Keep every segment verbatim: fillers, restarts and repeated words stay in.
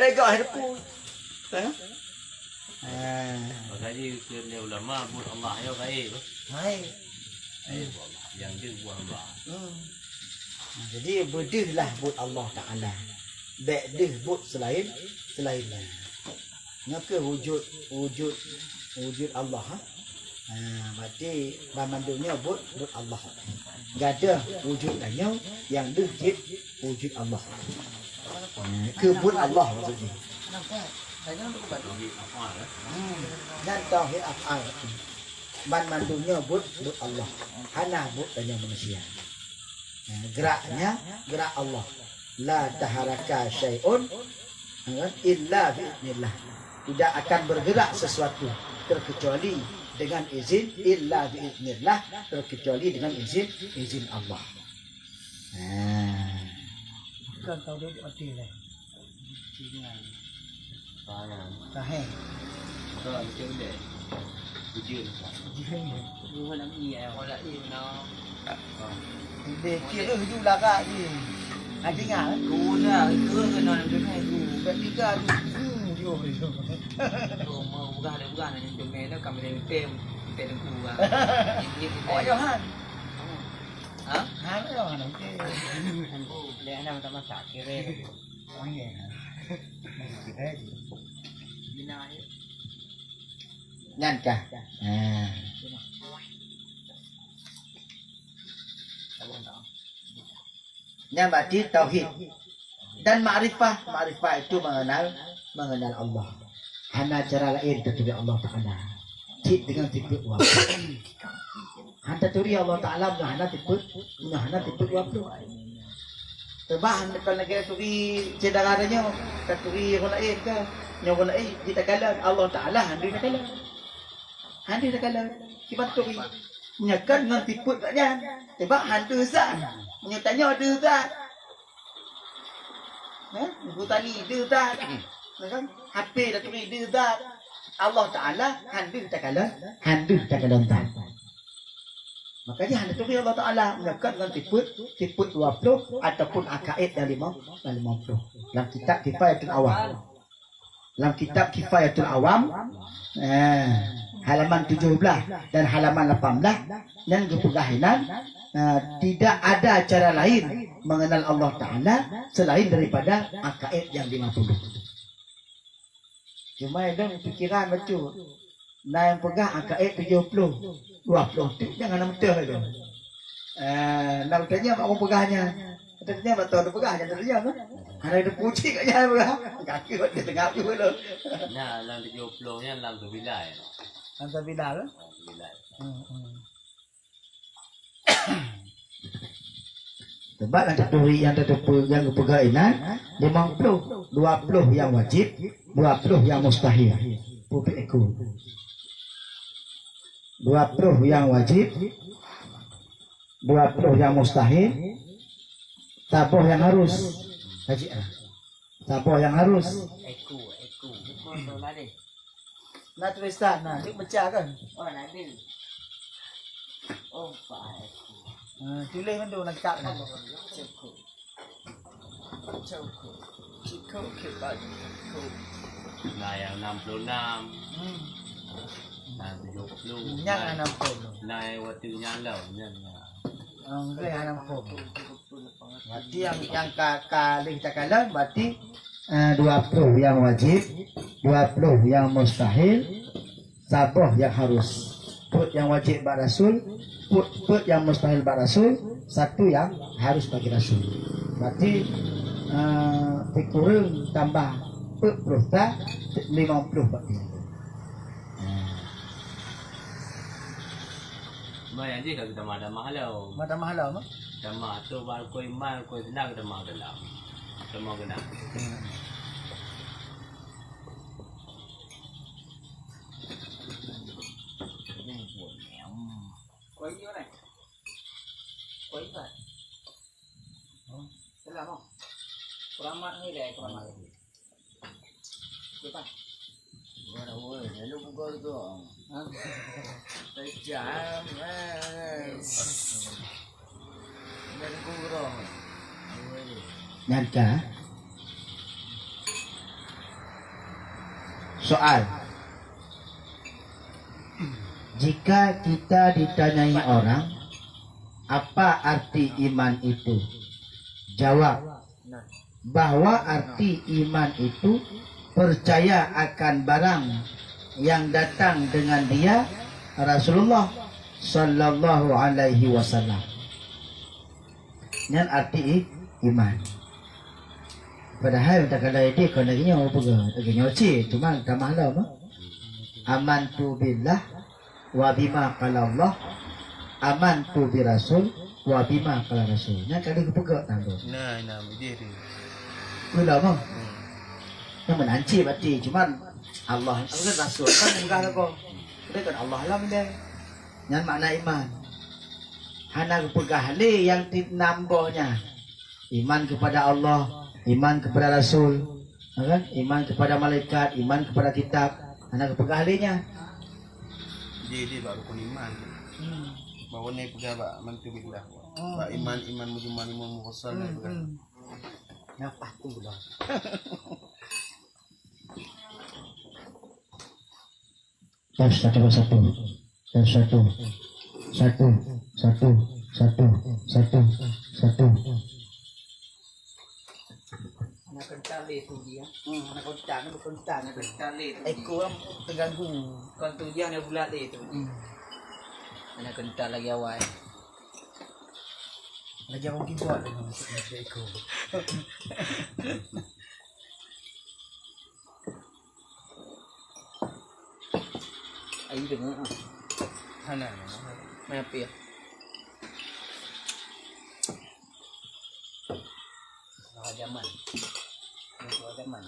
Tegak hai depu. Ha? Ha. Makajih keu ulama buet Allah nyoe gaéb. Hai. Gaéb Allah. Nyang deuh buet hamba. Hmm. Jadi beudeuhlah buet Allah Taala. Bék deuh buet seulaén, seulaén nyan. Nyoe keuh wujud, wujud, wujud Allah, ha? Ha, berarti banmandum nyoe buet, buet Allah. Gadoh wujud tanyoe nyang deuh cit wujud Allah. Ha, keu buet Allah maksud jih. Hmm, dan tauhid af'al. Banmandum nyoe buet, buet Allah. Hana buet tanyoe manusia. Ha, geraknya gerak Allah. La taharaka syai'un, ha, illa bi'iznillah. Tidak akan bergerak sesuatu terkecuali dengan izin, illa bi'iznillah, terkecuali dengan izin, izin Allah. Ha. Bukan tahu dia mati lah. Tahan. Tahan. Bukan, macam mana? Ujian. Ujian. Dua nak iya. Oh, nak iya, no. Dia kira tu lah, Kak, dia. Ada ingat, eh? Guna, itu kena nak dengar tu. Kat tiga tu. Hmm, dia. Tu mau bukan ada bukan, ada dengar tu, kami ada tem, tem tengku, ah. Ini, ini, Oh, Johan. Ha? Ha, Johan, okey. Oh, dia nak tak masak, kira. Oh, ya. Kira je. Bina, ya. Nyan kah? Ha. Nyan berarti tauhid. Dan makrifah, makrifah itu mengenal, mengenal Allah. Hana cara laén taturi Allah Taala. Cit dengan sifat Allah. Hana taturi Allah Taala meunyoe hana sifat, meunyoe hana sifat dua puluh. Teuma hana kon lagée taturi syedara tanyoe, taturi ureueng laén ka. Nyoe ureueng laén jitakalon, Allah Taala hana takalon. Hana takalon. Kiban taturi. Nyoe kan ngon sifat gobnyan. Sebab hana zat. Nyoe tanyoe deuh zat. Ha? Butani deuh zat. Ya kan? H P taturi deuh zat. Allah Taala hana takalon, hana takalon zat. Makanya hana taturi Allah Taala. Nyoe kan ngon sifat, sifat dua puluh ataupun akaid yang lima, yang lima puluh. Dalam kitab Kifayatul Awam. Lam kitab Kifayatul Awam, eh, halaman tujuh belas dan halaman lapan belas, nyan geupeugah inan, eh, tidak ada cara lain mengenal Allah Taala selain daripada akaid yang lima puluh. Cuma idong pikiran bacut. Na nyang peugah angka ék tujoh ploh, dua ploh tu jangan na meuteun lom. Eh, na meuteun nyan bak ureueng peugah nyan. Meuteun nyan bak toh peugah nyan, meuteun nyan, kan? Hana teupuji kat nyan peugah. Kaki buat dia tengah tu lom. Nah, lam tujoh ploh nyan lam seubilai. Lam seubilai, kan? Lam seubilai. Hmm, hmm. Sebab nyang taturi, nyang tateupeue, nyang geupeugah inan, limong ploh, dua ploh nyang wajéb, dua ploh nyang mustahil. Peuet ék. Dua ploh nyang wajéb, dua ploh nyang mustahil, saboh nyang harus. Kaji ah. Saboh nyang harus. Ék, ék. Na tulisan, na, dek baca kan? Oh, na ada. Oh, Pak. Ha, tulis mandum na kitab na. Cukup. Cukup. Cukup, cukup, cukup. Na nyang enam puluh enam. Hmm. Na tujoh ploh. Nyan na enam puluh. Na waktu nyan lah, nyan na. Oh, enggak, na enam puluh. Berarti nyang, nyang ka, ka lheueh takalon, berarti, eh, dua ploh nyang wajéb, dua ploh nyang mustahil, saboh nyang harus. Peuet nyang wajéb bak Rasul, peuet, peuet nyang mustahil bak Rasul, satu nyang harus bagi Rasul. Berarti, eh, sikureueng tambah peuet ploh sa, limong ploh bak dia. Eh. Mai, anjing ka geutamah-tamah lom. Tamah-tamah lom, eh? Tamah tu baru koi iman, koi seunang geutamah dalam. Tamah keunan. Hmm. Koi iman, eh? Koi iman. Hmm. Salam, oh. Keramat ni deh, keramat. Siapa? Bukan, woi, lalu buka itu. Ha? Pejam, eh. Dan kurang. Nyan ka. Soal, jika kita ditanyai orang, apa arti iman itu? Jawab, bahwa arti iman itu percaya akan barang yang datang dengan dia, Rasulullah sallallahu alaihi wasallam. Nyan arti i-, iman. Padahai takala idéh kon lagèe nyoe peugah, lagèe nyoe cit, cuma tamah lom. Amantu billah wa bima qala Allah, amantu bi rasul wa bima qala rasul. Nyan ka lheueh geupeugah tandong. Nah, nah, idéh tu. Peue lom? Hmm. Nyan meunan cit berarti, cuman Allah, Allah rasul kan peugah lagoe. Dia kan Allah lah benda. Nyan makna iman. Hana geupeugah lé nyang ti-, nam boh nyan. Iman kepada Allah, iman kepada Rasul, ya kan? Iman kepada malaikat, iman kepada kitab. Hana geupeugah lé nyan. Jadi, jadi bak rukun iman. Hmm. Bahwa ni peugah bak amantu billah. Hmm. Bak iman, iman mujmal, iman mufassal, hmm, peugah. Hmm. Nafah tu lah. Tes satu, satu. Tes satu. Satu, satu, satu, satu, satu. Anak kental dia tu dia. Hmm, anak kental, anak kental. Anak kental dia tu. Ekor terganggu. Kon tu dia anak bulat dia tu. Hmm. Anak kental lagi awai. Lagi orang kibot dia tu, ekor. Ayu dengar ah. Hana, hana. Main apa ya? Raja Man. Raja Man.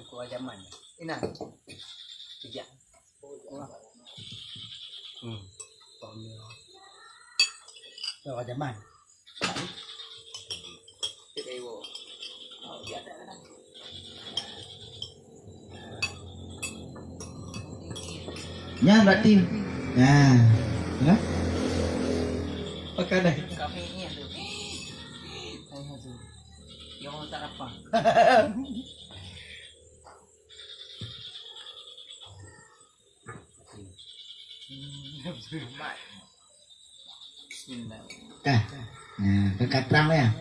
Raja Man. Inang. Tiga. Hmm. Raja Man. Nyan berarti. Nah. Hah? Pakai dah. Kami ni tu. Saya tu. Yang tak apa. Bismillah. Dah. Nah, kan ka trang ya.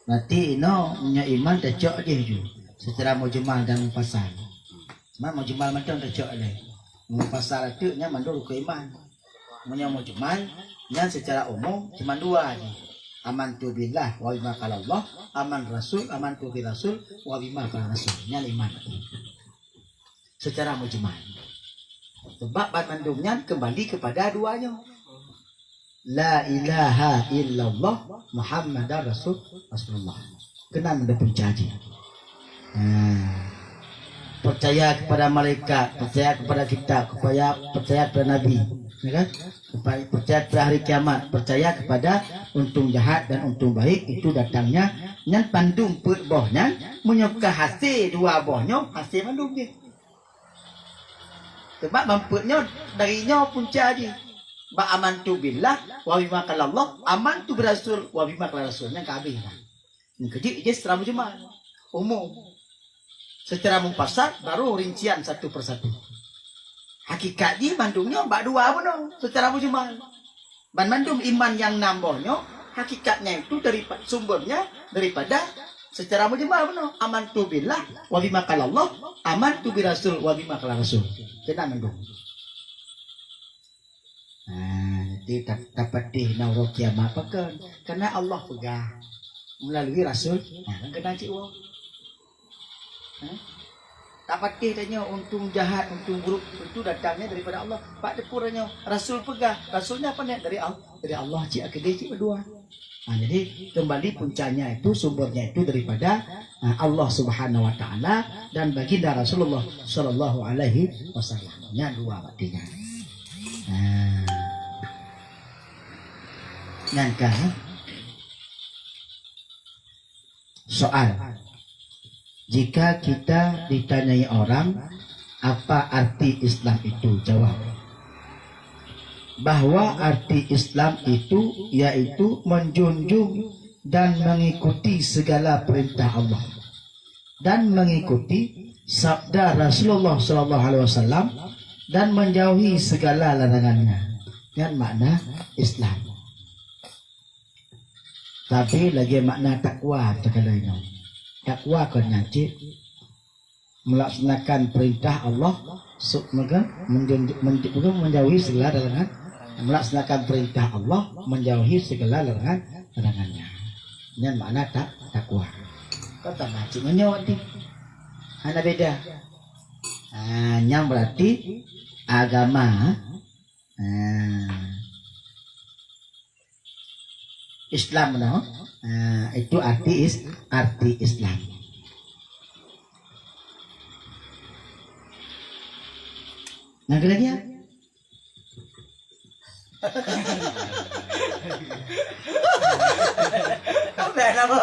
Berarti inoe meunyoe iman tacok jih ju. Secara mujmal dan mufassal. Cuma mujmal mantong tacok lé. Mufassal tu nya mandum rukun iman. Meunyoe mujmal, nyan secara umum cuma dua jih. Amantu billah wa bima qala Allah, aman rasul, amantu bi rasul wa bima qala rasul. Nyan iman. Secara mujmal. Sebab banmandum nyan kembali kepada dua nyoe. La ilaha illallah Muhammadar Rasul, Rasulullah. Keunan ada punca jih. Ha. Percaya kepada malaikat, percaya kepada kitab, percaya, percaya kepada nabi. Ya kan? Percaya kepada hari kiamat, percaya kepada untung jahat dan untung baik itu datangnya. Nyan mandum peuet boh nyan, meunyoe ka hasé dua boh nyoe, hasé mandum jih. Sebab ban peuet nyoe dari nyoe punca jih. Bak amantu billah wa bima qala Allah, amantu bi rasul wa bima qala rasul. Nyan ka habéh dah. Nyan keujeuet jih secara mujmal, umum. Secara mufassal baru rincian satu persatu. Hakikat jih mandum nyoe bak dua bunoe secara mujmal. Banmandum iman nyang nam boh nyoe, hakikatnya itu daripa-, sumbernya daripada secara mujmal bunoe. Amantu billah wa bima qala Allah, amantu bi rasul wa bima qala rasul. Keunan mandum. Ha, jadi ta-, tapatéh na uroe kiamat pakon? Karena Allah peugah melalui rasul. Ha, kan keunan cit uroe. Ha? Tapatéh tanyoe untung jahat, untung buruk itu datangnya daripada Allah. Bak teupeu tanyoe, rasul peugah, rasulnya apa ni? Dari Al-, dari Allah cit, akhirnya cit berdua. Ha, jadi kembali puncanya itu, sumbernya itu daripada, ha, Allah Subhanahu wa Taala dan baginda Rasulullah sallallahu alaihi wasallam. Nyan dua artinya. Ha. Nyan kan? Soal, jika kita ditanyai orang, apa arti Islam itu? Jawab, bahwa arti Islam itu yaitu menjunjung dan mengikuti segala perintah Allah. dan mengikuti sabda Rasulullah sallallahu alaihi wasallam dan menjauhi segala larangannya. Nyan makna Islam. Tapi lagèe makna takwa takalon nyoe. Takwa kon nyan cit, melaksanakan perintah Allah, su-, mega-, menjun-, menj-, mega-, menjauhi segala larangan, melaksanakan perintah Allah, menjauhi segala larangan, larangannya. Nyan makna tak, takwa. Kau tak baca menyok nanti. Hana beda. Ah, nyan berarti agama. Ah. Islam noh. Ah, itu arti is-, arti Islam. Nah, kena dia. Apa nama?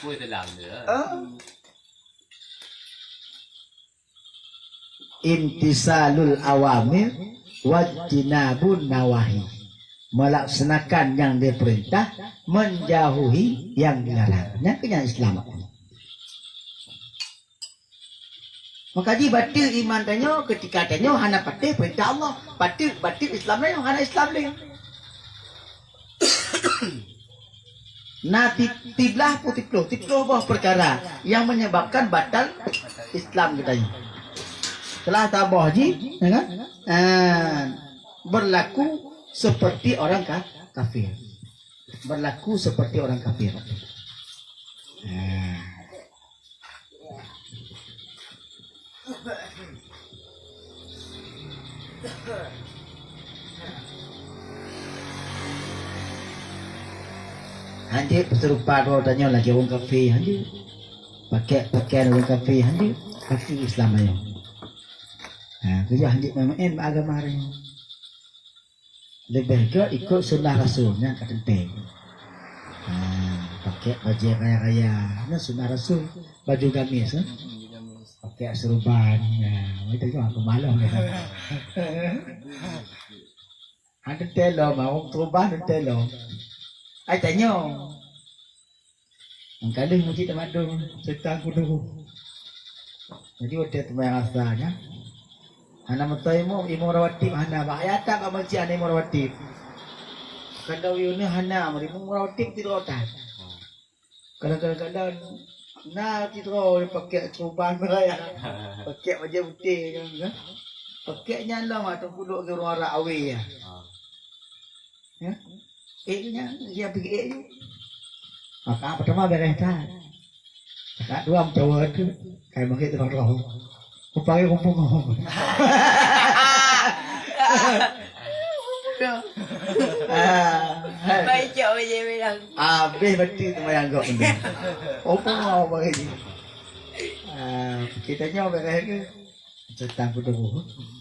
Kue telang dia. Ah. Imtisalul awamir wajtinabun nawahi. Melaksanakan yang diperintah, menjauhi yang dilarang. Nyan keuh nyan Islam. Maka jih bateuk iman tanyoe ketika tanyoe hana patéh peurintah Allah. Bateuk, bateuk Islam tanyoe hana Islam lé. Na ti-, tiblah peuet siplôh, siplôh boh peukara nyang menyebabkan batal Islam geutanyoe. Salah saboh jih, ya kan? Ah, berlaku seperti orang ka-, kafir. Berlaku seperti orang kafir. Ah. Hanjeuet peuserupa droe tanyoe lagèe ureueng kafé, hanjeuet. Pakèk pakaian ureueng kafé, hanjeuet. Tapi Islam ayong. Ha, keu jih hanjeuet main-main bak agama tanyoe. Leubeh gèt ikot sunnah Rasul nyang ka teuntèe. Ha, pakèk bajèe raya-raya, nyan sunnah Rasul, baju gamis, eh. Pakèk serban, ya, itu kan aku malam ya. Ada teuntèe lom, awak serban teuntèe lom. Ai tanyoe. Meukaleuh meucit tamadum, seutang kudu. Jadi watèe teumayang asa nyan, hana meutoe imum, imum rawatib hana, bahaya that bak meucit hana imum rawatib. Kadang uyueue hana, imum rawatib tiroe that. Kadang-kadang na tiroe pakèk serban raya. Pakèk bajèe putéh nyan, kan? Pakèk nyan lom, ah, teungku duek keu ureueng Arab awé, ya. Ya. Eh, nyan, dia pergi eh, maka pertama beres that. Maka dua mencawa tu, kai mangkét terus roh. Upaya kumpung. Ah, hai. Baik, cok, baik, baik, baik. Habis berarti temayang kau ni. Kumpung mau bagi. Ah, kita nyawa beres ke? Tentang kudu.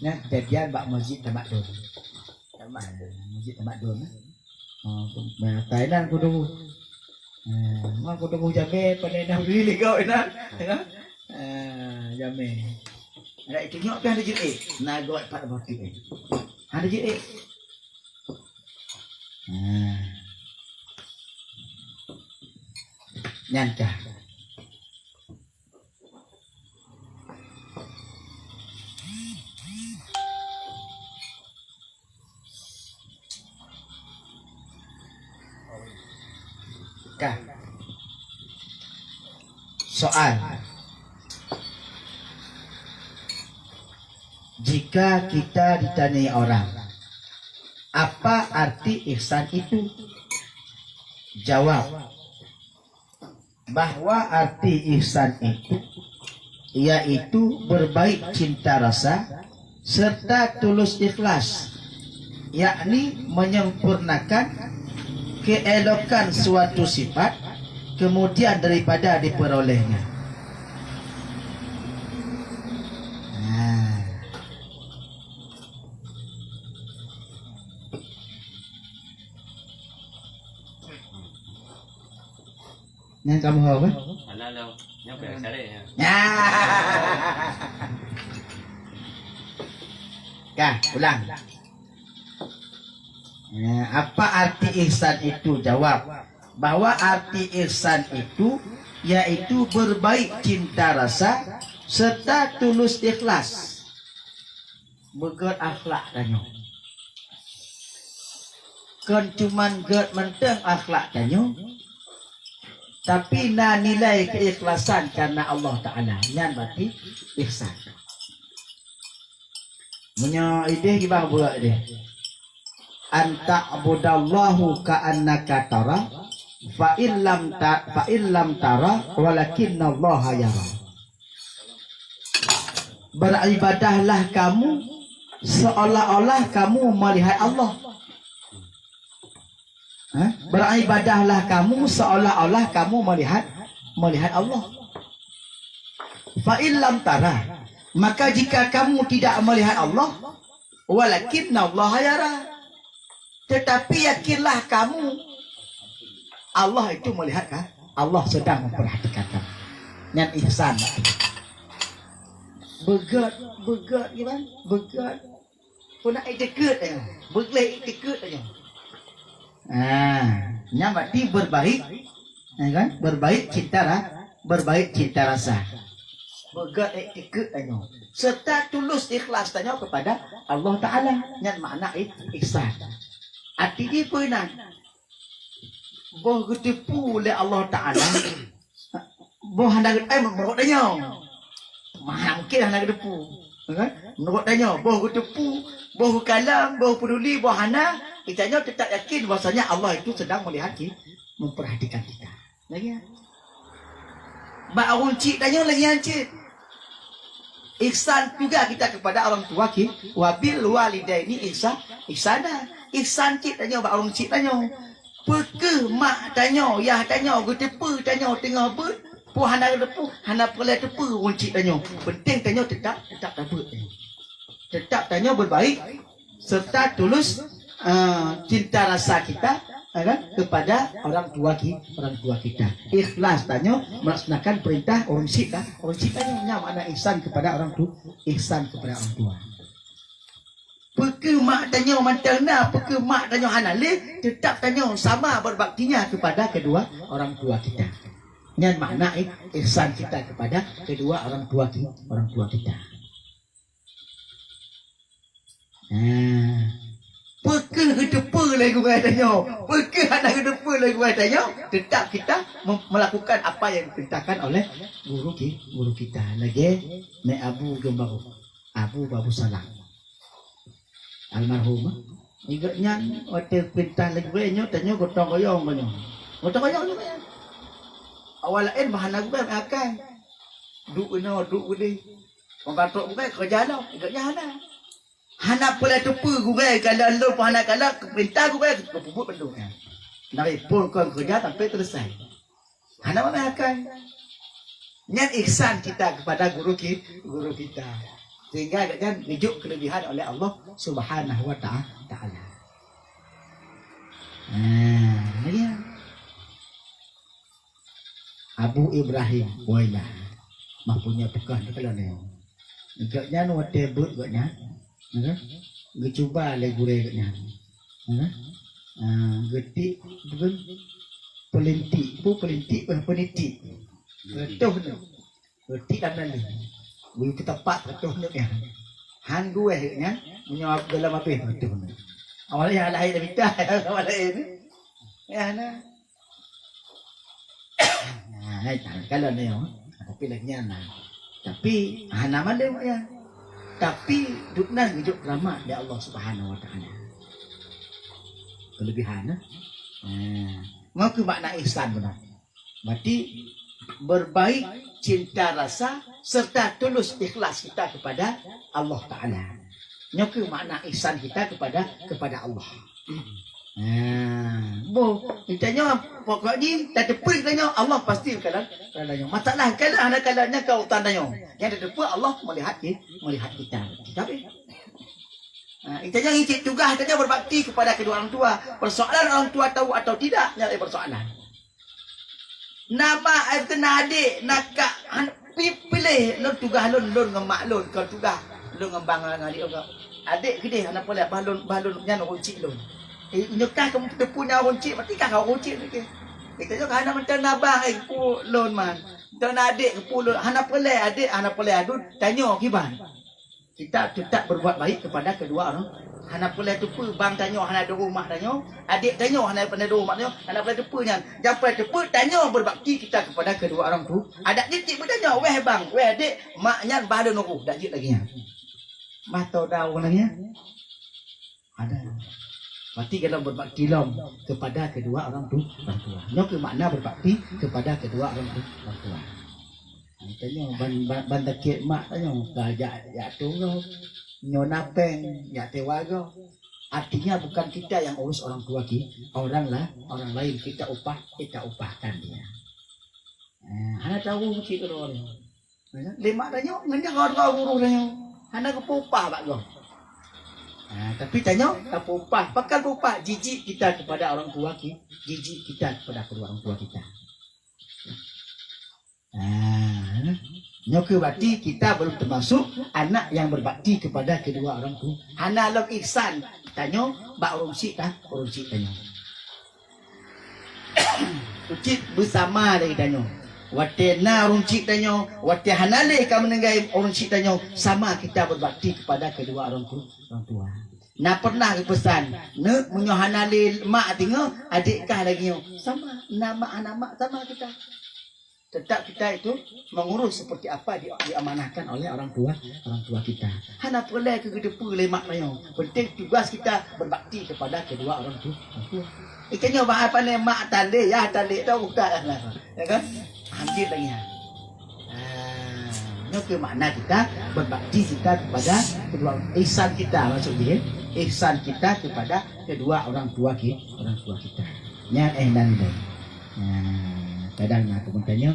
Nyan kejadian bak masjid Tamadun. Tamadun. Masjid Tamadun, eh. Oh, Thailand kudu. Eh, ma kudu jamé pada dah beli ligau ina. Ya. Eh, jamé. Ada itu nyok pi ada jerit. Na gawat pat boti. Ada jerit. Eh. Nyan kah. Kah. Soal. Jika kita ditanyai orang, "Apa arti ihsan itu?" Jawab, bahwa arti ihsan itu yaitu berbaik cinta rasa serta tulus ikhlas, yakni menyempurnakan keelokan suatu sifat kemudian daripada diperolehnya. Nah. Nyan kamoe ho, kan? Alah, alah. Nyan payah cari, ya. Ya. Kah, ulang. Ya, apa arti ihsan itu? Jawab, Bahwa arti ihsan itu yaitu berbaik cinta rasa serta tulus ikhlas. Beugét akhlak tanyoe. Kon cuman gét mantong akhlak tanyoe, tapi na nilai keikhlasan karena Allah Taala. Nyan berarti ihsan. Meunyoe idéh gibang burak deh. An ta'budallaha ka'annaka tara, fa in lam ta-, fa in lam tara, walakinnallaha yara. Beribadahlah kamu seolah-olah kamu melihat Allah. Ha? Beribadahlah kamu seolah-olah kamu melihat, melihat Allah. Fa in lam tara, maka jika kamu tidak melihat Allah, walakinnallaha yara. Tetapi yakinlah kamu, Allah itu melihat, kan? Allah sedang memperhatikan kamu. Nyan ihsan. Beugét, beugét, gimana? Beugét. Pun nak iktikad tanyoe. Beugleh iktikad tanyoe. Ah, nyan berarti berbaik, ya kan? Berbaik cinta ra-, berbaik cinta rasa. Beugét iktikad tanyoe. Serta tulus ikhlas tanyoe kepada Allah Taala. Nyan makna ih-, ihsan. Arti jih peue nan? Boh geuteupeue lé Allah Taala. Boh hana geu-, eh, meunurot tanyoe. Maha mungkin hana geuteupeue. Kan? Meunurot tanyoe, boh geuteupeue, boh geukalon, boh peduli, boh hana, geutanyoe tetap yakin bahwasanya Allah itu sedang melihat ki-, memperhatikan kita. Lagi ya? Bak ureueng chik tanyoe lagi nyan cit. Ihsan juga kita kepada orang tua ki-, wabil walidaini ihsa-, ihsana. Ihsan cit tanyoe bak ureueng chik tanyoe. Peu kheueh mak tanyoe, yah tanyoe, geuteupeue tanyoe teungoh beuet, peu hana geuteupeue, hana peureulée teupeue ureueng chik tanyoe. Penting tanyoe tetap, tetap tabeuet. Tetap tanyoe berbaik serta tulus, eh, cinta rasa kita, eh, kan, kepada orang tua ki-, orang tua kita. Ikhlas tanyoe melaksanakan perintah ureueng chik ka-, ureueng chik tanyoe. Nyan makna ihsan kepada orang tu-, ihsan kepada orang tua. Peu kheueh mak tanyoe mantong na, peu kheueh mak tanyoe hana lé, tetap tanyoe sama berbaktinya kepada kedua orang tua kita. Nyan makna ih-, ihsan kita kepada kedua orang tua ki-, orang tua kita. Nah, peu kheueh geuteupeue lé gurée tanyoe, peu kheueh hana geuteupeue lé gurée tanyoe, tetap kita mem-, melakukan apa yang diperintahkan oleh guru ki-, guru kita. Lagée Nek Abu Geumbaro, Abu Babu Salam. Almarhum, eh. Gobnyan watée peurintah lé gurée nyoe, tanyoe gotong royong ngon nyoe. Gotong royong nyoe, ya. Awak laén bah hana gurée meuakai. Duek inoe, duek udeh. Meugantok gurée keureuja lom, gobnyan hana. Hana peureulée teupeue gurée, kalon lôn pun hana kalon, keupeurintah gurée, geupeubuet bandum nyan. Dari phon kon keureuja sampai selesai. Hana meuakai. Nyan ihsan kita kepada guru ki-, guru kita. Sehingga gobnyan geujok kelebihan oleh Allah Subhanahu wa ta'a-, taala. Nah, ini dia. Abu Ibrahim Wailah. Mah punya pekah ni kalau ni. Gobnyan watée beuet gobnyan. Ya kan? Geucuba lé gurée geuh nyan. Ya kan? Ah, geutik, bukan, peulintik. Peue peulintik, peue peulintik. Reutoh nyoe. Geutik lam lalu. Bui teutepak reutoh nyoe nyan. Han gurée geuh nyan, meunyoe dalam habéh reutoh nyoe. Awak laén lahé lam mita, awak laén. Ya, nah. Nah, hai, tak, kalau ni, oh. Tapi lagi nyan lah. Tapi, hana mandum ya. Tapi, duek nan geujok rahmat dari Allah Subhanahu wa Taala. Kelebihan, eh. Nah, ngon keu makna ihsan beuna. Berarti, berbaik cinta rasa serta tulus ikhlas kita kepada Allah Taala. Nyoe keuh makna ihsan kita kepada, kepada Allah. Ha, boh, geutanyoe pokok jih tateupeue geutanyoe Allah pasti kalon, kalon nyoe. Masalah kalon hana kalon nyan ka urusan tanyoe. Nyang tateupeue Allah melihat ki-, melihat kita. Tapi, ha, geutanyoe cit tugaih tanyoe berbakti kepada kedua orang tua. Persoalan orang tua tahu atau tidak, nyan laén persoalan. Nama, eh, keu na adék, na kak, han-, pi-, piléh lôn tugaih lôn, lôn ngon mak lôn, kon tugaih lôn ngon bang ngon adék lôn. Adék keudeh hana peureulée, bah lôn, bah lôn nyan ureueng chik lôn. Eh, nyoe kah kamoe teupeue nyan ureueng chik, berarti kah ureueng chik lagée. Kita juga hana meuntang na bang, eh, geupeu lôn man. Meuntang na adék geupeu lôn, hana peureulée adék, hana peureulée aduen, tanyoe kiban. Kita tetap berbuat baik kepada kedua orang. Hana peureulée teupeue bang tanyoe hana deuh mak tanyoe, adék tanyoe hana peureulée deuh mak tanyoe, hana peureulée teupeue nyan. Nyang peureulée teupeue tanyoe berbakti kita kepada kedua orang tu. Adak jih cit beutanyoe, "Weh bang, weh adék, mak nyan bah lôn uroh," dak jeuet lagée nyan. Bah toh daun lagée nyan. Ada. Berarti kalau berbakti lom kepada kedua orang tu, orang tua. Nyoe keuh makna berbakti kepada kedua orang tu, orang tua. Tanyoe ban, ban, ban sakét mak tanyoe, ka jak, jak tunggu. Nyoe na péng, jak tewa goe. Artinya bukan kita yang urus orang tua ki, orang lah, orang lain kita upah, kita upahkan dia. Eh, hana tahu cit keudroe. Lé mak tanyoe ngon nyan, urus tanyoe. Hana geupeu upah bak goe. Ah, tapi tanyoe tapeu upah. Pakon peu upah? Jijik kita kepada orang tua ki, jijik kita kepada kedua orang tua kita. Ah, nyoe keuh berarti kita belum termasuk anak yang berbakti kepada kedua orang tua. Hana lom ihsan tanyoe bak ureueng syiek ta, ureueng syiek tanyoe. Cit beusama lé tanyoe. Watée na ureueng syiek tanyoe, watée hana lé ka meuninggai ureueng syiek tanyoe, sama kita berbakti kepada kedua orang tu, orang tua. Na pernah geupeusan, "Neuk, meunyoe hana lé mak teungoh, adék kah lagée nyoe." Sama, na mak hana mak, sama kita. Tetap kita itu mengurus seperti apa di, diamanahkan oleh orang tua, orang tua kita. Hana peureulée keu geuteupeue lé mak tanyoe. Penting tugas kita berbakti kepada kedua orang tu, orang tua. Ikan nyoe bah apa ni mak tandé, ya tandé tu bukan lah. Ya kan? Ambil lagi ya. Ah, nyoe keuh makna kita berbakti kita kepada kedua, ihsan kita maksud dia, ihsan kita kepada kedua orang tua ki-, orang tua kita. Nyan eh dan Nah, kadang na aku bertanya,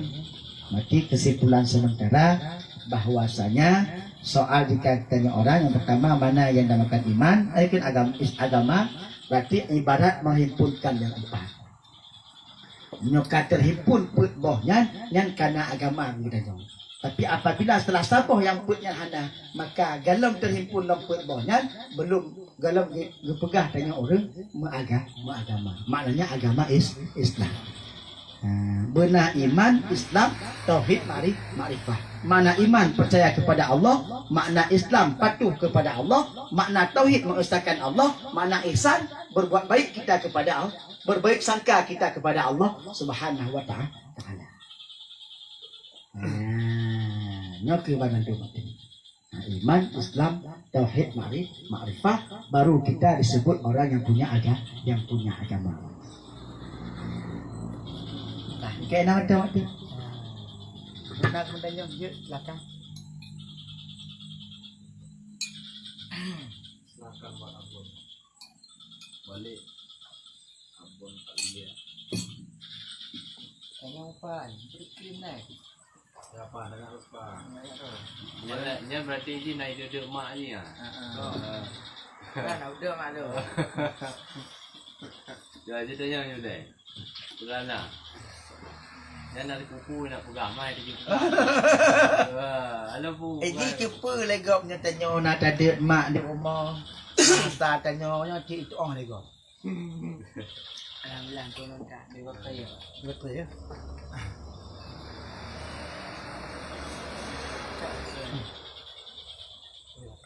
mati kesimpulan sementara bahwasanya soal jika ditanya orang yang pertama mana yang dinamakan iman, eh, kan agama, is-, agama, berarti ibarat menghimpunkan yang empat. Nyoe ka terhimpun peuet boh nyan, nyan kana agama geutanyoe. Tapi apabila setelah saboh nyang peuet nyan hana, maka golom terhimpun lom peuet boh nyan, belum golom ge-, geupeugah tanyoe ureueng meuaga-, meuagama. Maknanya agama is-, Islam. Ha, beuna iman, Islam, tauhid, ma'ri-, makrifah. Makna iman percaya kepada Allah, makna Islam patuh kepada Allah, makna tauhid mengesahkan Allah, makna ihsan berbuat baik kita kepada Allah, berbaik sangka kita kepada Allah Subhanahu wa Ta'ala. Nah, nyoe keuh badan tu mati. Nah, iman, Islam, tauhid, ma'ri-, makrifah, baru kita disebut orang yang punya aga-, yang punya agama. Nah, kayak nama tu mati. Nak menanya jeuet belakang. Silakan, Pak Abon. Balik. Abon tak lihat. Tanya apa ni? Berkrim dah. Siapa? Tanya apa? Tanya apa? Dia, dia berarti dia nak hidup mak ni ah. Ha, ha. Oh. Kan udah mak tu. Dia aja tanya ni deh. Pulana. Nyan na kuku nak peugah mai tuju peugah. Wah, halo pu. Eh, ji cuba lé gob nyoe tanyoe na tadeuet mak di rumoh. Masa tanyoe nyoe cit itu oh lé gob. Alhamdulillah, tu nonton. Dia apa ya? Betul ya.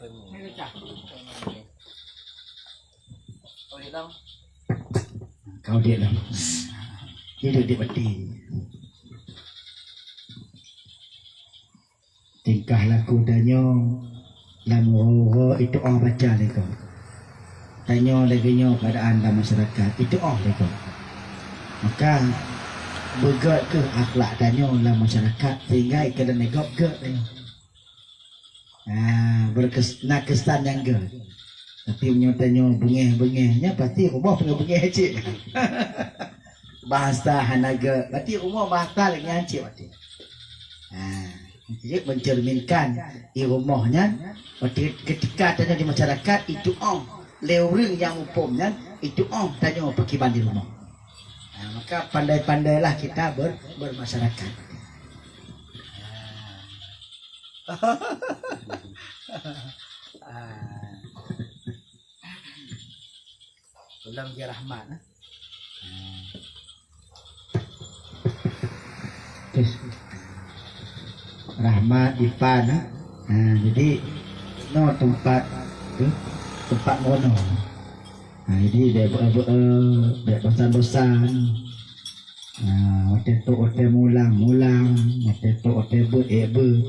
Ini pecah. Kau dia dah. Hidup di peti. Tingkah laku tanyoe lam roh-roh itu oh baca lé gob. Tanyoe lagée nyoe keadaan lam masyarakat itu oh lé gob. Maka beugét keuh akhlak tanyoe lam masyarakat sehingga ikalon lé gob gét tanyoe. Ah, berkes-, na kesan nyang gét. Tapi meunyoe tanyoe beungéh-beungéh, nyan pasti rumoh beungéh-beungéh cit. Bahasa hana gét, pasti rumoh bahasa lagée nyan cit pasti. Ah, jadi mencerminkan di rumoh nyan, pasti ketika tanyoe di masyarakat itu oh, lé ureueng nyang muphom nyan itu oh tanyoe pakiban di rumoh. Ah, maka pandai-pandailah kita ber-, bermasyarakat. Ah. Ah. Ulôn Ji Rahmat, eh. Ah. Rahmat, Ipan, eh. Ha, jadi, nyoe teumpat, eh, teumpat meurunoe. Ha, jadi, bèk beu-, beu-, bèk bosan-bosan. Ha, watèe trôk, watèe mulang, mulang, watèe trôk, watèe beuet, ék beuet.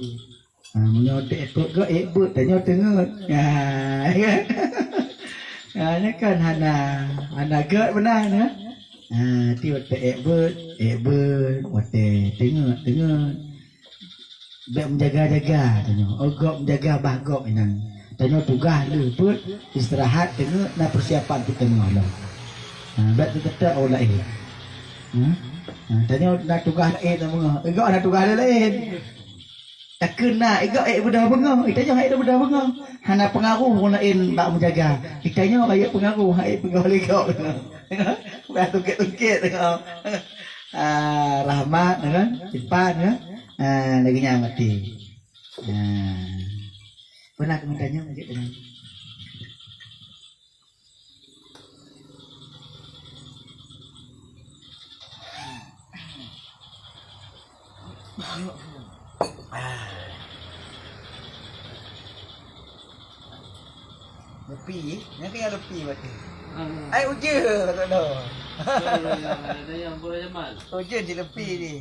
Ha, meunyoe ék beuet, ék beuet, tanyoe teungeut. Ha, ya kan? Ha, nyan kan hana, hana gèt meunan, ya. Ha, ti watèe ék beuet, ék beuet, watèe teungeut, teungeut. Bèk meujaga-jaga tanyoe. Oh, gob meujaga bah gob inan. Tanyoe tugaih lheueh beuet, istirahat, teungeut, na peusiapan keu teungoh lom. Ha, bèk teuteutap oh laén. Ha? Ha, tanyoe na tugaih laén na beungoh. Gob na tugaih laén. Takheun na, igob ék beudôh beungoh, itanyoe ék beudôh beungoh. Hana peungaroh ureueng laén bak meujaga. Itanyoe rayeuk peungaroh, ék peugah lé gob. Bah tungkét-tungkét. Ah, Rahmat, kan? Ipan, kan? Ah, lagèe nyan maté. Ah. Pernah aku minta nyoe, Lepi, nyan keuh nyang lepi berarti. Hmm. Ai ujeuen, tak ada. Betul, ada yang boleh jamal. Ujeuen di lepi ni.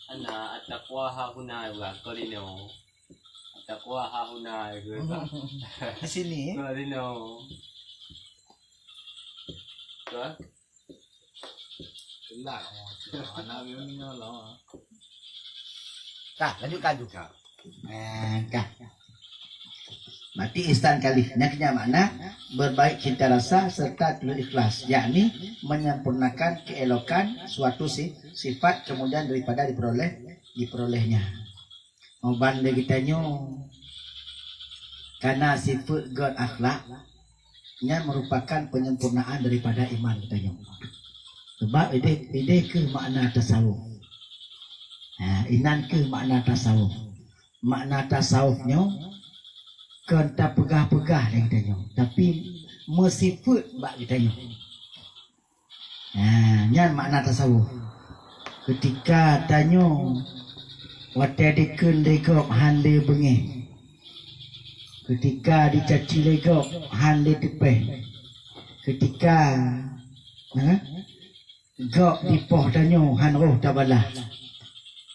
Ana, at-taqwa hahuna, bukan, kau di no. At-taqwa hahuna, bukan. Di sini. Kau di no. Kau? Gelak, oh, anak dia ni lah. Dah, lanjutkan juga. Eh, dah. Berarti ihsan kali. Nyan keuh nyan makna berbaik cinta rasa serta tulus ikhlas, yakni menyempurnakan keelokan suatu si-, sifat kemudian daripada diperoleh, diperolehnya. Uban lé geutanyoe kana sifeuet gèt akhlak, nyan meurupakan penyempurnaan daripada iman geutanyoe. Sabab idéh, idéh keuh makna tasawuf. Ha, inan keuh makna tasawuf. Makna tasawuf nyoe kon tapeugah-peugah lé geutanyoe, tapi meusifeuet bak geutanyoe. Ha, nyan makna tasawuf. Keutika tanyoe watèe dikheun lé gob hán lé beungéh. Keutika dicaci lé gob hán lé teupéh. Keutika, ha, gob dipoh tanyoe hán roh tabalah.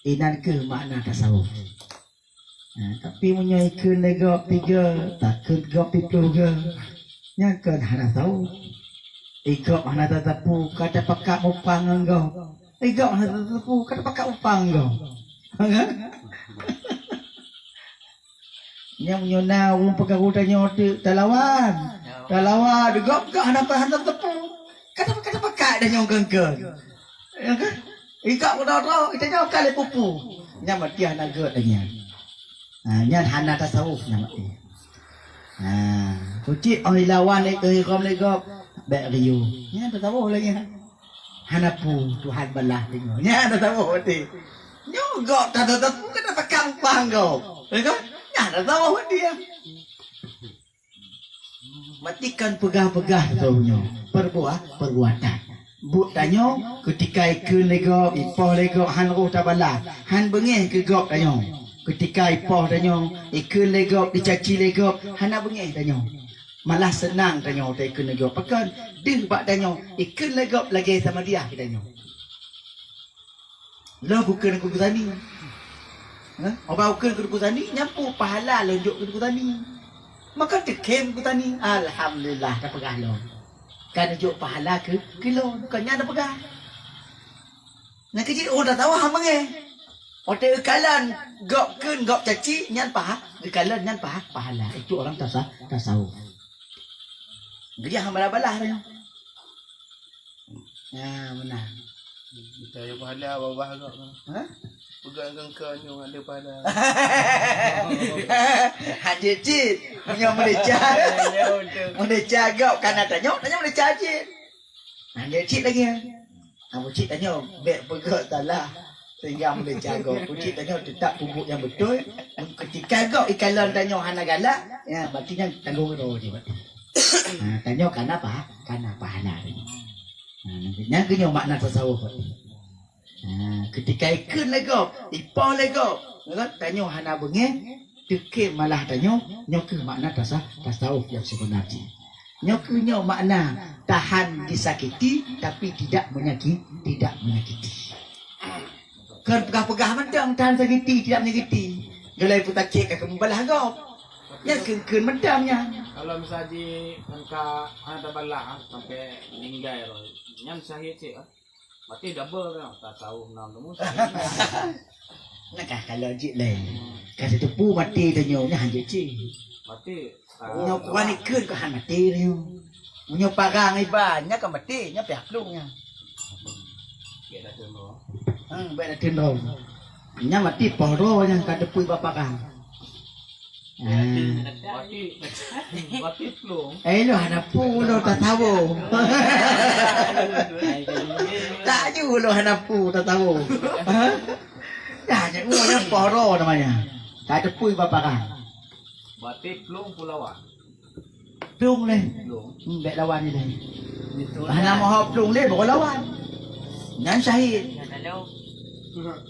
Inan keuh makna tasawuf. Ha, tapi meunyoe ikheun lé gob tiga, takheun gob piploh ga, nyan kon hana tasawuf. Igob hana tateupeu ka tapakat mupang ngon gob. Igob hana tateupeu ka tapakat mupang ngon gob. Nyan meunyoe na ureueng peukaru tanyoe teuk talawan. Talawan, gob, gob hana, hana tateupeu. Ka ta-, ka tapakat tanyoe kon-kon. Ya kan? Ikak udah droe, kita nyoe kali pupu. Nyan mati hana gèt lagi nyan. Ha, nyan hana tasawuf nyan mati. Ha, kucik oh ilawan lé keu hikom lé gob, bèk riuh. Nyan tasawuf lagi nyan. Hana pu Tuhan balah deungoe. Nyan tasawuf mati. Nyoe gob tata-tata pu kena pakam pang gob. Ya kan? Nyan tasawuf mati ya. Mati kon peugah-peugah lom nyoe, peubuah, perbuatan. Buet tanyoe, keutika ikheun lé gob, ipoh lé gob, hán roh tabalah, hán beungéh keu gob tanyoe. Keutika ipoh tanyoe, ikheun lé gob, icaci lé gob, hana beungéh tanyoe. Malah seunang tanyoe taikheun lé gob. Pakon? Deuh bak tanyoe, ikheun lé gob lagèe samadiyah keu tanyoe. Lôn kukheun keu Teungku Sani. Hah? Uban kukheun keu Teungku Sani, nyan peue pahala lôn jok keu Teungku Sani. Maka teukhém Teungku Sani, alhamdulillah, tapeugah lôn. Ka neujok pahala keu, keu lôn, kon nyan tapeugah. Nyan keuh jih, oh, tasawuf hana beungéh. Watèe geukalon gob kheun, gob caci, nyan paha-, geukalon nyan paha-, pahala. Itu orang tasa-, tasawuf. Geujak hana balah-balah nyoe. Ya, meunan. Kita yang pahala babah agak. Ha? Pegang kengkang nyoe ada pahala. Hana cit. Meunyoe meudesya. Ya, betul. Meudesya gob kana tanyoe, tanyoe meudesya cit. Hana cit lagi. Hana cit tanyoe bèk peugah salah. Sehingga meudesya gob. Cit tanyoe tetap peubuet nyang beutôi. Meuketika Kagok ikalon tanyoe hana galak, ya, berarti nyan tanggong droe jih berarti. Ha, tanyoe kana paha-, kana pahala. Ha, nyan keuh nyoe makna tasawuf berarti. Ha, ketika ikheun lé gob, ipoh lé gob, kan? Tanyoe hana beungéh, teuke malah tanyoe, nyoe keuh makna tasa-, tasawuf nyang seubeuna jih. Nyoe keuh nyoe makna tahan disakiti, tapi tidak menyaki-, tidak menyakiti. Kon peugah-peugah mantong tahan sakiti, tidak menyakiti. Galai peutakét ka keumeubalah gob. Nyan kheun-kheun mantong nyan. Kalau misal jih ka hana tabalah sampai meninggai, nyan syahid cit, ah. Maté double kan, tasawuf nam temu. Nah, kah kalau jih lain. Ka teupeu maté tanyoe nyan hanjeuet cit. Maté. Nyoe Quran ikheun keuhan maté nyoe. Meunyoe parang iba, nyan ka maté, nyan pih plueng nyan. Hmm, bèk na teunrong. Nyan maté poh droe nyan ka teupeu iba parang. Ah. Maté, maté plueng. Eh, lo hana pu lo tasawuf. Tak ju lo hana pu tasawuf. Ha? Dah, nyan, oh, nyan poh droe namanya. Ka teupeu iba parang. Maté plueng pulawan. Plueng lé. Plueng. Hmm, bèk lawan ilèe. Hana moho plueng lé baru lawan. Nyan syahid. Nyang talo.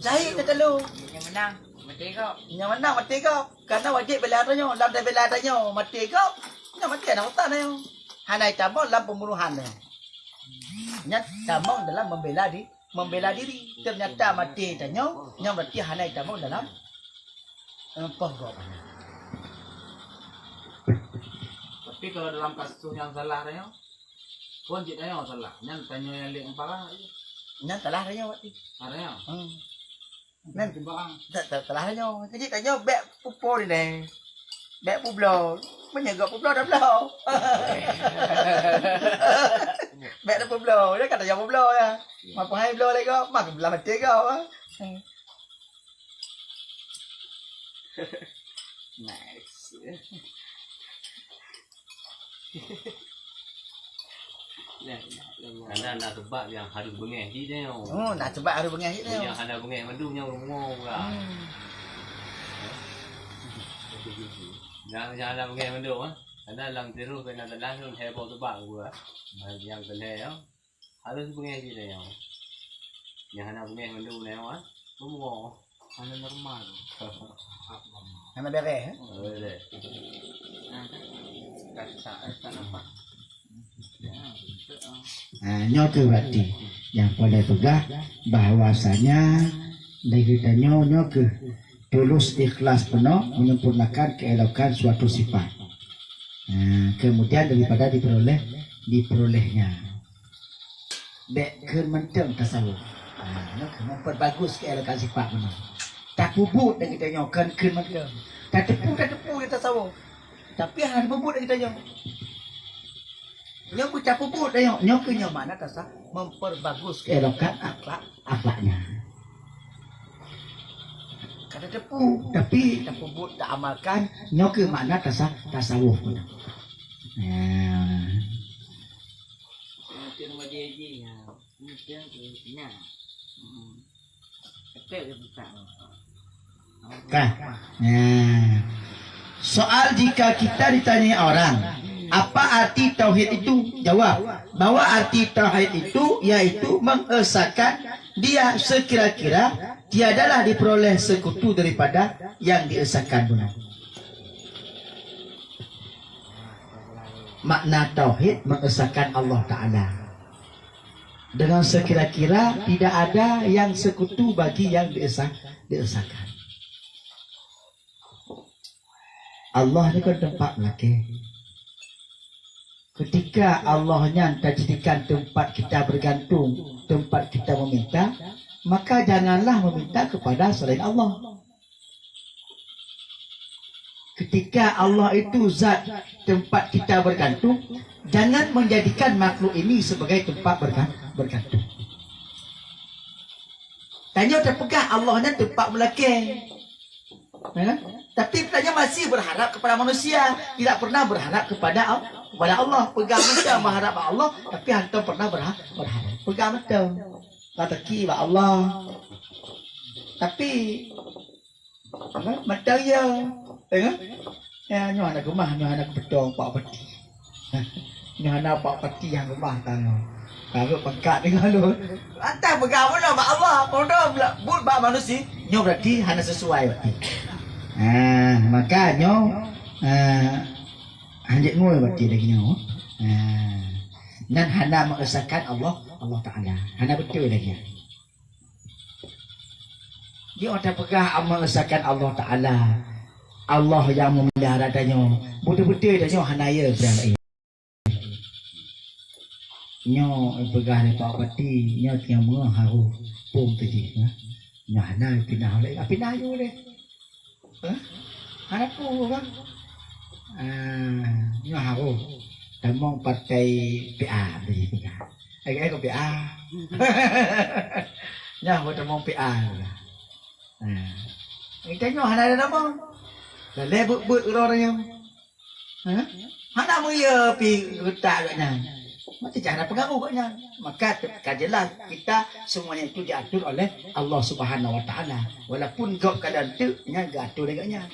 Syahid nyang talo. Nyang menang, maté gob. Nyang menang maté gob. Karena wajéb bela tanyoe. Lam tabela tanyoe maté gob, nyan maté aneuk utan tanyoe. Hana tamong lam pembunuhan tanyoe. Nyan tamong dalam membela di-, membela diri. Ternyata maté tanyoe, nyan berarti hana tamong dalam, eh, poh gob. Tapi kalau dalam kasus nyang salah tanyoe, kon cit tanyoe salah. Nyan tanyoe nyang lé parang. Nyan salah tanyoe berarti. Salah tanyoe. Hmm. Nyan ta-, ta-, salah tanyoe. Jadi tanyoe bèk pupo ni deh. Bèk publoe. Meunyoe gob publoe dah bloe. Bèk dah publoe. Dia kata jangan publoe ya. Mapo hai bloe lé gob, mak belah maté gob. Nice. Karena na sebab nyang harôh beungéh jih nyoe. Oh, na sebab harôh beungéh jih nyoe. Nyang hana beungéh mandum nyang rumoh pula. Hmm. Nyang, nyang hana beungéh mandum, ah. Karena lam tiroh kena telah tu heboh sebab gua. Nyang telah, ya. Harôh beungéh jih nyoe. Nyang hana beungéh mandum nyoe, ah. Rumoh. Hana normal. Hana bèrèh, eh? Boleh. Nah, tak, tak, tak nampak. Ya, betul, ah. Ha, nyoe keuh berarti nyang peureulèe peugah bahwasanya lagèe tanyoe nyoe keuh tulus ikhlas peunoh menyempurnakan keelokan suatu sifat. Ha, kemudian daripada diperoleh, diperolehnya. Bèk kheun mantong tasawuf. Ha, nyoe keuh memperbagus keelokan sifat meunan. Tapeubuet lagèe tanyoe kon kheun mantong. Tateupeue, tateupeue di tasawuf. Tapi hana tapeubuet lagèe tanyoe. Nyoe keuh tapeubuet tanyoe, nyoe keuh nyoe makna tasa-, memperbagus keelokan akhlak, akhlaknya. Ka tateupeue, tapi tapeubuet, taamalkan, nyoe keuh makna tasa-, tasawuf meunan. Ya. Kan? Nah. Soal jika kita ditanya orang, apa arti tauhid itu? Jawab, bahwa arti tauhid itu yaitu mengesahkan dia sekira-kira tiadalah diperoleh sekutu daripada yang diesahkan benar. Makna tauhid mengesahkan Allah Ta'ala. Dengan sekira-kira tidak ada yang sekutu bagi yang diesah-, diesahkan. Allah ni kan tempat melakèe. Ketika Allah nyan tajadikan tempat kita bergantung, tempat kita meminta, maka janganlah meminta kepada selain Allah. Ketika Allah itu zat tempat kita bergantung, jangan menjadikan makhluk ini sebagai tempat bergan-, bergantung. Tanyoe tapeugah Allah nyan tempat meulakèe. Ya kan? Tapi tanyoe masih berharap kepada manusia, tidak pernah berharap kepada Al-, kepada Allah. Peugah mantong meuharap bak Allah, tapi hantom pernah berha-, berharap. Peugah mantong. Ka teuki bak Allah. Tapi, apa? Mantong ya. Tengok. Ya, nyoe hana keumah, nyoe hana keupeutoe pak pati. Nyoe hana pak pati nyang keumah tanyoe. Tarok pangkat deungon lôn. Lantas peugah bunoe bak Allah, bunoe buet bak manusia, nyoe berarti hana sesuai berarti. Ha, maka nyoe, ha, hanjeuet ngui berarti lagèe nyoe. Ha. Nan hana mengesahkan Allah, Allah Taala. Hana beutôi lagèe nyan. Di otak peugah mengesahkan Allah Taala. Allah nyang memelihara tanyoe. Beutôi-beutôi tanyoe hana ye peugah laén. Nyoe peugah lé Pak Bupati, nyoe teungoh meungoh harôh pom teuh jih, ha. Nyoe hana pinah lé, ah, pinah ju lé. Ha? Hana peue, kan? Ah, nyoe harôh tamong partai P A teuh jih peugah. Eh, eh, P A. Nyoe harôh tamong P A peugah. Ha. Kita nyoe hana ada nama. Dah lé buet-buet uroe nyoe. Ha? Hana mulia pi geutak gobnyan. Maka jangan pengaruh gobnyan. Maka ka jelas kita semuanya itu diatur oleh Allah Subhanahu Wa Taala. Walaupun gob ka dan teuk nyan geuatur lé gobnyan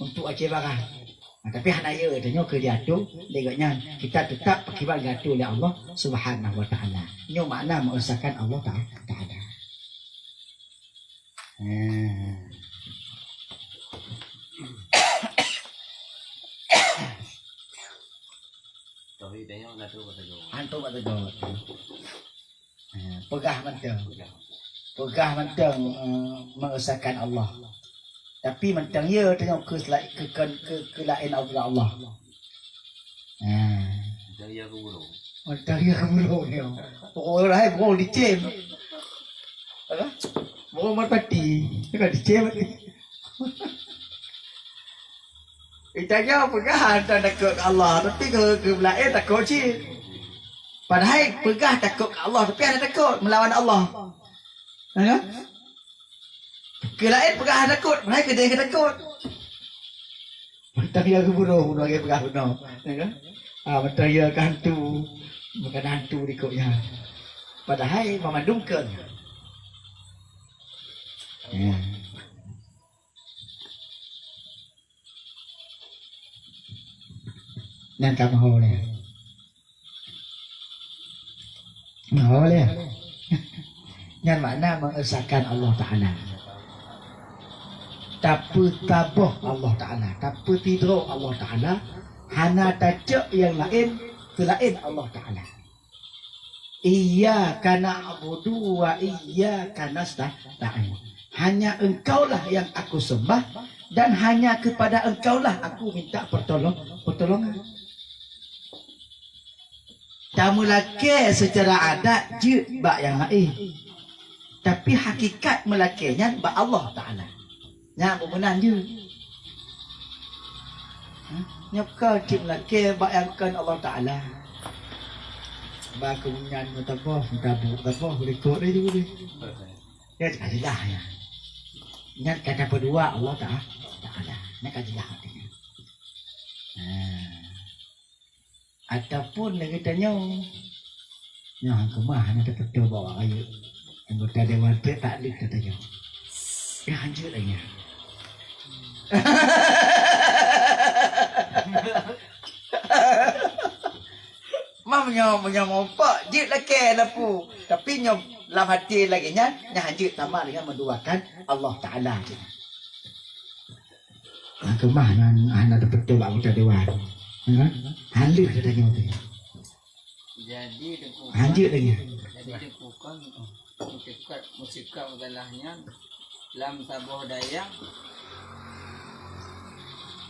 untuk Aceh Barat. Ha, tapi hana ya tanyoe keu diatur lé gobnyan. Kita tetap pakiban geuatur lé Allah Subhanahu Wa Taala. Nyoe makna mengesahkan Allah Ta-, Taala. Hmm. Tauhid tanyoe na tu kata jawab. Hantu bak tegur. Ha, peugah mantong. Peugah mantong, eh, mengesahkan Allah. Tapi mantong ya tanyoe keu sela-, keu, keu, keu, keu laén Allah. Ha. Mantong ya keu burung. Mantong ya keu burung nyoe. Pokok laén burung dicém. Apa? Burung merpati. Kan dicém mati. Kita nyoe peugah hana takot keu Allah, tapi keu, keu laén takot cit. Padahai peugah takot keu Allah, tapi hana takot melawan Allah. Ya kan? Keu laén peugah hana takot, padahai keu deh takot. Mantong ya keu burung, burung lagèe peugah bunoe. Ya kan? Ah, mantong ya keu hantu, bukan hantu dikotnya. Padahai memandungkan. Ya. Nyan ka meuho lé. Meuho lé. Nyan makna mengesahkan Allah Taala. Tapeutaboh Allah Taala, tapeutidroe Allah Taala, hana tacok nyang laén seulaén Allah Taala. Iyyaka na'budu wa iyyaka nasta'in. Hanya Engkaulah yang aku sembah dan hanya kepada Engkaulah aku minta pertolong-, pertolongan. Tameulakée secara adat jeuet bak nyang laén. Tapi hakikat meulakée nyan bak Allah Taala. Nyan bumoe meunan jeuet. Ha? Nyoe ka cit meulakée bak nyang kon Allah Taala. Ba keunyan meutabah, meutabah, tabah, likot laju deh. Nyan ka jeulaih nyan. Nyan ka tapeudua Allah Taala. Taala. Nyan ka jeulaih artinya. Ha. Ataupun lagèe tanyoe, nyoe han keumah hana teupeutô bak awak rayeuk. Anggota dewan trép taklif teuh tanyoe. Nyoe han jeuet lagèe nyan. Mam nyoe, meunyoe meurumpok, jeuet lakèe lapu. Tapi nyoe lam até lagèe nyan, nyan han jeuet sama dengan menduakan Allah Taala. Keumah nyan hana teupeutô bak anggota dewan. Ha? Han lheueh geutanyoe teuh. Jadi, Teungku, han jeuet lagèe nyan. Jadi, Teungku, kan, musyikat, musyikat masalah nyan lam saboh dayah,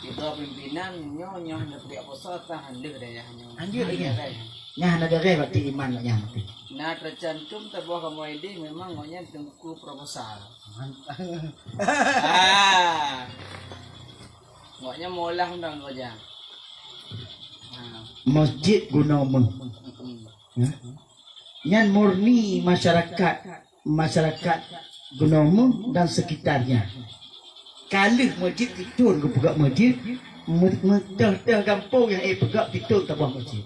tiga pimpinan nyoe nyang neupeubuet poso tah han lheueh dayah nyoe. Han jeuet lagèe nyan. Nyan hana beureh bak iman nyan. Na teucantum saboh kamoe idéh memang ngon nyan Teungku proposal. Ah. Ngok nyan meuolah undang dua jam. Ha. Masjid Gunong Meuh. Mm-mm. Ya. Nyan murni masyarakat, masyarakat Gunong Meuh dan sekitarnya. Ka lheueh masjid titôn geupeugah masjid, me-, me-, teuh-teuh gampông nyang éh peugah titôn saboh masjid.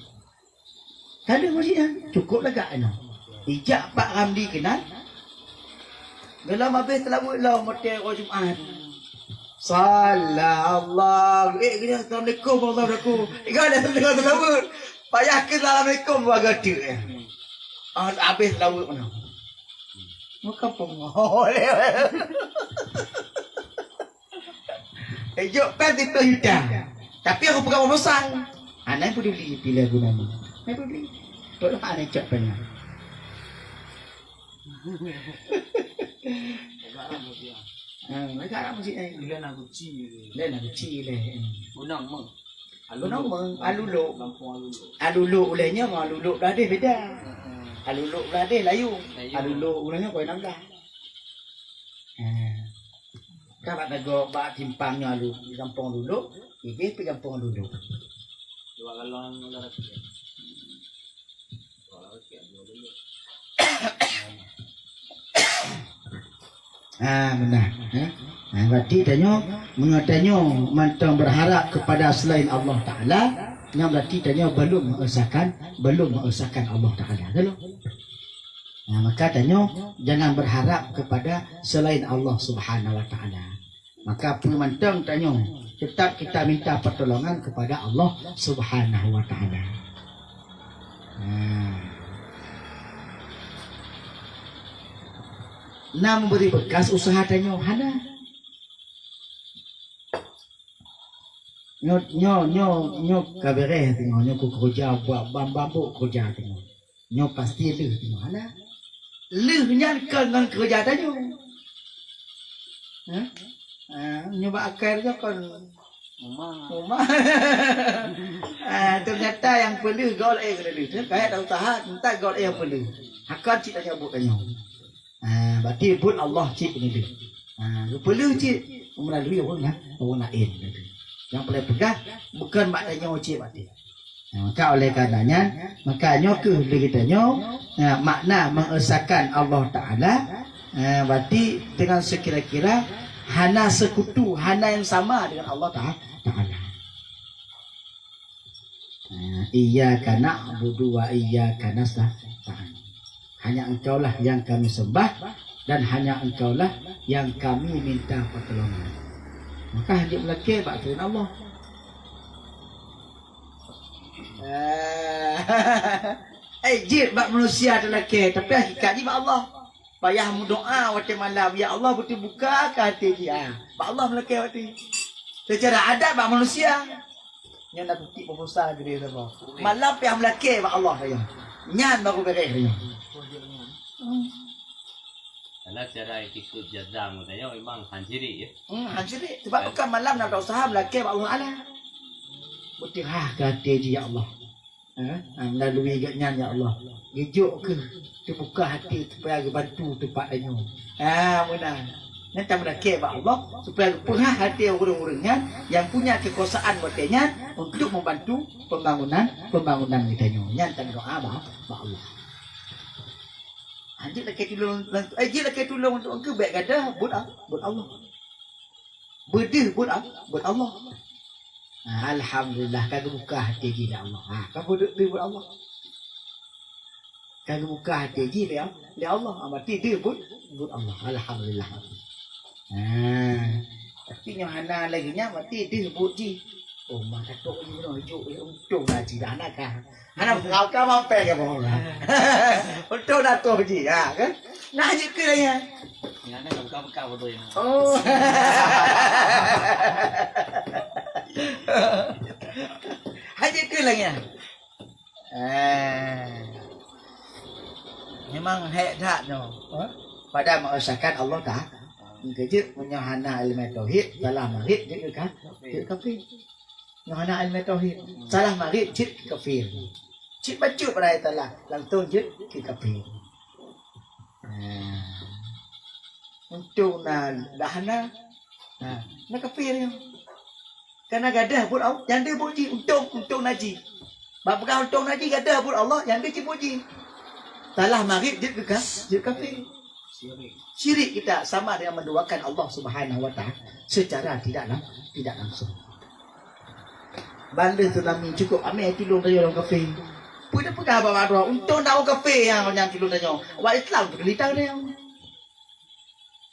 Ka lheueh masjid nyan, cukôp lagak inoe. Ijak Pak Ramli keunan. Golom habéh teulaweuet lom watèe uroe Jumat. Sallallahu. Eh, kena assalamualaikum, warahmatullahi wabarakatuh. Ingat dah, tengah seulaweuet. Payah keu assalamualaikum, dua gatek, eh. Ah, habéh seulaweuet mana? Maka pengol. Eh, jok pen tipe hitam. Tapi aku pegang bosan. Anak peduli pilih guna ni. Anak peduli. Tolong anak cok pen. Ha, lagak Arab masjid ai. Lain lagu ci. Lain lagu ci leh. Gunong meng. Gunong meng, Alulok. Kampung Alulok. Alulok uleh nyoe ngon Alulok Bladeh beda. Heeh. Alulok Bladeh Layung. Layung. Alulok uleh nyoe Kuala Nangka. Ha. Ka bak tagoe bak simpang nyoe Alu, di kampung Alulok, ideh pi kampung Alulok. Dua galon udah rapi. Ah, beuna, eh. Ah, berarti tanyoe, meunyoe tanyoe mantong berharap kepada selain Allah Taala, nyan berarti tanyoe belum mengesahkan, belum mengesahkan Allah Taala, kan? Nah, maka tanyoe jangan berharap kepada selain Allah Subhanahu wa Taala. Maka peue mantong tanyoe, tetap kita minta pertolongan kepada Allah Subhanahu wa Taala. Nah. Na meubri beukas usaha tanyoe hana. Nyoe, nyoe, nyoe, nyoe ka beureh teungoh, nyoe ku keureuja buat bam-bambuk keureuja teungoh. Nyoe pasti lheueh teungoh hana. Lheueh nyan kon ngon keureuja tanyoe. Hah? Ah, nyoe bak akai nyoe kon Uma. Uma. Ah, ternyata nyang peuleueh goal eh kena lheueh. Kaya tak usaha, entah goal eh nyang peuleueh. Hakon cit tanyoe buet tanyoe. Ah, berarti buet Allah cit peunilai. Ah, geupeuleueh cit melalui orang lah, orang lain. Nyang paling peugah bukan mak tanyoe cit berarti. Ah, maka oleh karena nyan, maka nyoe keuh lé geutanyoe, ah, makna mengesahkan Allah Taala, ah, berarti dengan sekira-kira hana sekutu, hana yang sama dengan Allah Ta-, Taala. Ah, iyyaka na'budu wa iyyaka nasta'in. Hanya Engkaulah yang kami sembah dan hanya Engkaulah yang kami minta pertolongan. Maka hana jeuet meulakée bak selain Allah. Ah. Eh, jeuet bak manusia talakée, tapi hakikat jih bak Allah. Payah meudoa watée malam, "Ya Allah, beuteubuka keu até jih." Ah, bak Allah meulakée watée. Secara adat bak manusia. Nyan na kutik beubusa geude saboh. Malam payah meulakée bak Allah saja. Nyan baru beres saja. Kalau secara etikot jazam katanya memang han syirik, ya. Hmm, han syirik. Sebab bukan malam na usaha meulakée bak Allah Taala. Beuteuhah keu até jih, "Ya Allah." Ha? Ha, melalui gobnyan, ya Allah. Geujok keuh teubuka até supaya geubantu teumpat tanyoe. Ha, meunan. Nyan tameulakée bak Allah supaya geupeuhah até ureuëng-ureuëng nyan nyang punya kekuasaan watée nyan untuk membantu pembangunan, pembangunan geutanyoe. Nyan tameudoa bak, bak Allah. Ha, jeuet lakée tulông, eh, jeuet lakée tulông untuk engkeu bék gadoh buet, buet Allah. Beudeuh buet, buet Allah. Ha, alhamdulillah, ka geubuka até jih lé Allah. Ha, ka beudeuh buet Allah. Ka geubuka até jih lé, lé Allah. Ha, berarti deuh buet, buet Allah. Alhamdulillah. Ha, tapi nyoe hana lagée nyan, berarti deuh buet jih. Oh, mata tok jih bunoe jok, eh, untông na jih dah na ka. Hana peugah ka mampé ka boh. Untông na toh jih, ha, kan? Nah, jeuet keu lagée nyan. Nyan ka buka-buka foto nyan. Oh. Hana jeuet keu lagée nyan. Eh. Memang hék that nyoe. Ha? Pada mengesahkan Allah Taala. Keujeuet meunyoe hana ileumèe tauhid, salah marit jeuet keu ka-, jeuet kafé. Nyoe hana ileumèe tauhid, salah marit jeuet keu kafé. Cit bacut pada ayat Allah, langsung jeuet keu kafé. Nah. Untông na dah na. Nah, na kafé nyoe. Kana gadoh buet Allah, nyang deuh buet jih, untông, untông na jih. Bak peugah untông na jih gadoh buet Allah, nyang deuh cit buet jih. Salah marit jeuet keu ka-, jeuet kafé. Syirik kita sama dengan menduakan Allah Subhanahu wa Taala secara tidak lang-, tidak langsung. Ban lheueh tsunami cukup amé tulông tanyoe lôn kafé. Peue tapeugah bak droe, untông na ureueng kafé nyang, nyang tulông tanyoe. Awak Islam peudeulita tanyoe.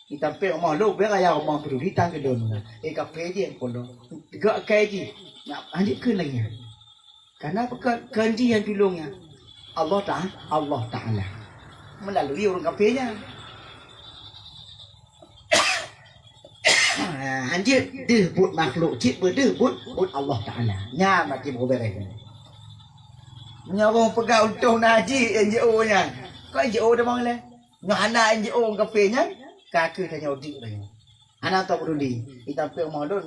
Di tampék rumoh lôn, bèk raya rumoh peuduli tan keu lôn. Eh, kafé jih polo. Tegak kai jih. Nak lanjut keu lagi. Karena peue keu, keu jih nyang tulông nyan. Allah Taala, Allah Taala. Melalui ureueng kafé nyan. Hanjeuet deuh buet makhluk, cit beudeuh buet, buet Allah Taala. Nyan mati beubeuréh. Meunyoe ureueng peugah untông na jih N G O nyan. Kon N G O tamong lé. Nyoe hana N G O ureueng kafé nyan, ka keuh tanyoe diek lagèe nyan. Hana tapeuduli. Di tampék rumoh lôn,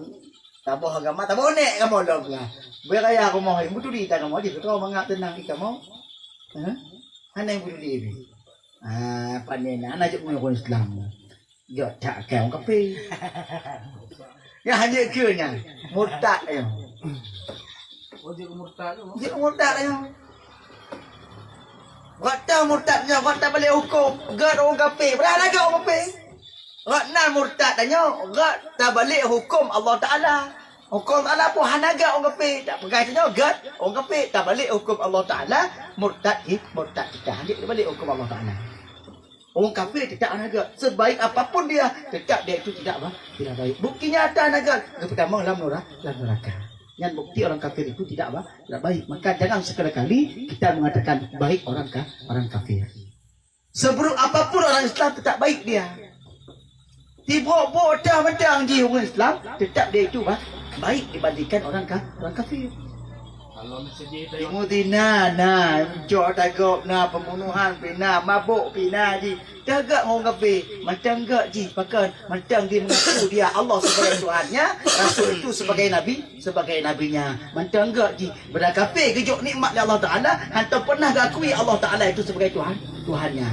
taboh agama, taboh nèk kamoe lom lah. Bèk raya rumoh, beutuli ta kamoe jih, beutôi mangat teunang di kamoe. Hah? Hana nyang peuduli pih. Ah, pandai na, hana jeuet meunyoe ureueng Islam. Jok that keu ureueng kafé. Nyan hana keu nyan. Murtad nyoe. Oh, jeuet murtad tu. Jeuet murtad nyoe. Gata murtad nyoe, gata balek huköm. Gata ureueng kafé. Padahai na gata ureueng kafé. Gata murtad nyoe, gata balek huköm Allah Taala. Huköm Allah pun hana gata ureueng kafé. Tak peugah nyoe gata ureueng kafé. Tabalek huköm Allah Taala, murtad jih, murtad kita. Hana balek huköm Allah Taala. Orang kafir tetap hana gét. Sebaik apapun dia, tetap dia itu tidak ba-, tidak baik. Bukti nyata hana gét, geupeutamong lam nura-, lam neraka. Nyan bukti orang kafir itu tidak ba-, tidak baik. Maka jangan sekali-kali kita mengatakan baik orang ka-, orang kafir. Seburuk apapun orang Islam, tetap baik dia. Tibrok-brok dah mantong jih orang Islam, tetap dia itu ba-, baik dibandingkan orang ka-, orang kafir. Kalau misalnya itu Timu zina, na, mencok tagok, na, pembunuhan, pih na, mabuk, pih na jih. Dah gét ngon kafir, mantong gét jih, pakon? Mantong dia mengaku dia Allah sebagai Tuhannya, Rasul itu sebagai Nabi, sebagai Nabinya. Mantong gét jih. Padahai kafir geujok nikmat lé Allah Taala, hantom pernah geukui Allah Taala itu sebagai Tuhan, Tuhannya.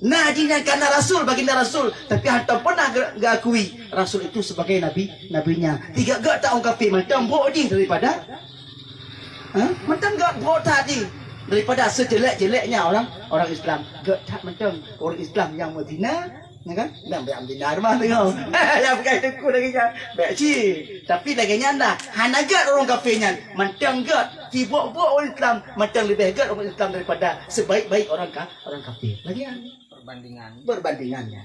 Na jih nyan kana Rasul, baginda Rasul, tapi hantom pernah ge-, geukui Rasul itu sebagai Nabi, Nabinya. Tiga gét that ureueng kafir, mantong brok jih daripada Ha? Mantong gét brok that jih daripada sejelek-jeleknya orang, orang Islam. Gét that mantong ureueng Islam nyang meuzina, ya kan? Nyang bèk meuzina teuma tengok. Nyang bukan teungku lagèe nyan. Bèk cit. Tapi lagèe nyan dah. Hana gét ureueng kafir nyan. Mantong gét. Tibrok-brok ureueng Islam. Mantong leubeh gét ureueng Islam daripada sebaik-baik orang ka-, orang kafir. Lagèe nyan. Perbandingan. Perbandingannya.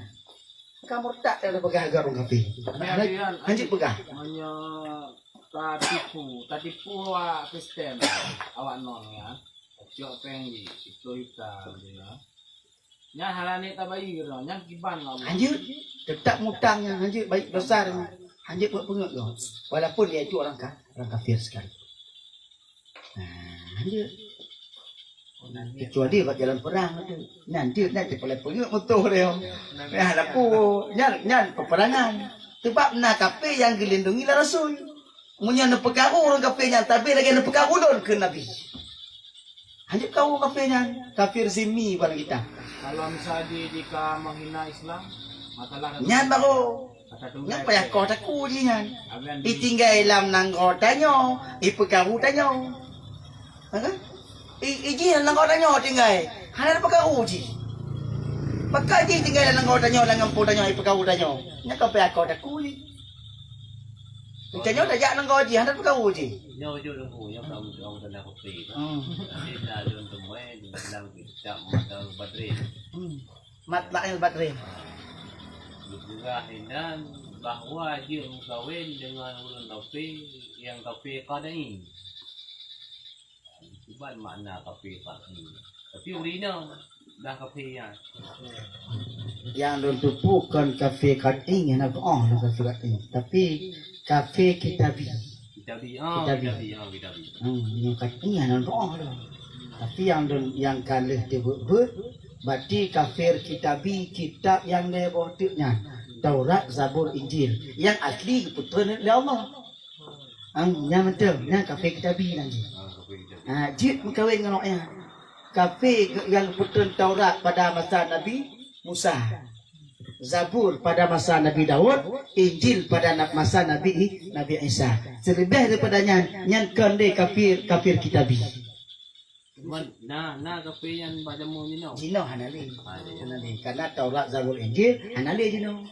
Ka murtad nyang peugah agama kafé. Tapi ada yang Hanjeuet peugah. Meunyoe tatipu, tatipu awak Kristen, awak non ya. Cok pèng jih, sepuluh juta gitu ya. Nyan hana tabayar, nyan kiban lah. Hanjeuet, tetap mutang nyan hanjeuet, baik besar nyan. Hanjeuet peungeut-peungeut lom. Walaupun dia itu orang ka-, orang kafir sekali. Nah, hanjeuet. Kecuali bak jalan perang tu. Nyan dia, nyan dia paling peungeut mutoh dia. Nah, laku, nyan, nyan peperangan. Sebab na kafé nyang geulindungi lé Rasul. Meunyoe neupeukaru ureueng kafé nyan, tabé lagèe neupeukaru lôn keu Nabi. Hanjeuet karu kafé nyan, kafir zimmi bak kita. Kalau misalnya dia jika menghina Islam, masalah Nyan baru. Nyang payah koh taku jih nyan. Itinggai lam nanggroe tanyoe, ipeukaru tanyoe. Ha kan? I, i jih lam nanggroe tanyoe tinggai. Hana peukaru jih. Pakon jih tinggai lam nanggroe tanyoe, lam gampông tanyoe, ipeukaru tanyoe. Nyan ka payah koh taku jih. Tanyoe tajak nanggroe jih, hana peukaru jih. Nyoe jeuet Teungku, nyoe ka ureueng tanda kopi. Hmm. Jadi dah lôn teumai dalam kitab Matla'ul Badrin. Hmm. Matla'il Badrin. Geupeugah inan bahwa jeuet meukawen deungon ureueng kafé nyang kafé Qat'i. Kiban makna kafé Qat'i. Tapi ureueng inong dah kafé nyan. Nyang lôn teupeue kon kafé Qat'i, hana geuoh lôn kafé Qat'i. Tapi kafé Kitabi. Kitabi, ah, Kitabi. Kitabi, ah, Kitabi. Hmm, nyang Qat'i hana geuoh lôn. Tapi nyang lôn, nyang ka lheueh teubeut-beut, Berarti kafir Kitabi, kitab nyang lhèe boh teuk nyan, Taurat, Zabur, Injil, nyang asli geupeutreun lé Allah. Ang, nyan mantong, nyan kafir Kitabi nyan jih. Ha, jeuet meukawen ngon awak nyan. Kafir nyang geupeutreun Taurat pada masa Nabi Musa, Zabur pada masa Nabi Daud, Injil pada na-, masa Nabi, Nabi Isa. Seuleubeh daripada nyan, nyan kon lé kafir, kafir Kitabi. Cuman na, na kafé nyang bak jameun jinoe. Jinoe hana lé. Ah, iya. Hana lé. Karena Taurat, Zabur, Injil hana lé jinoe.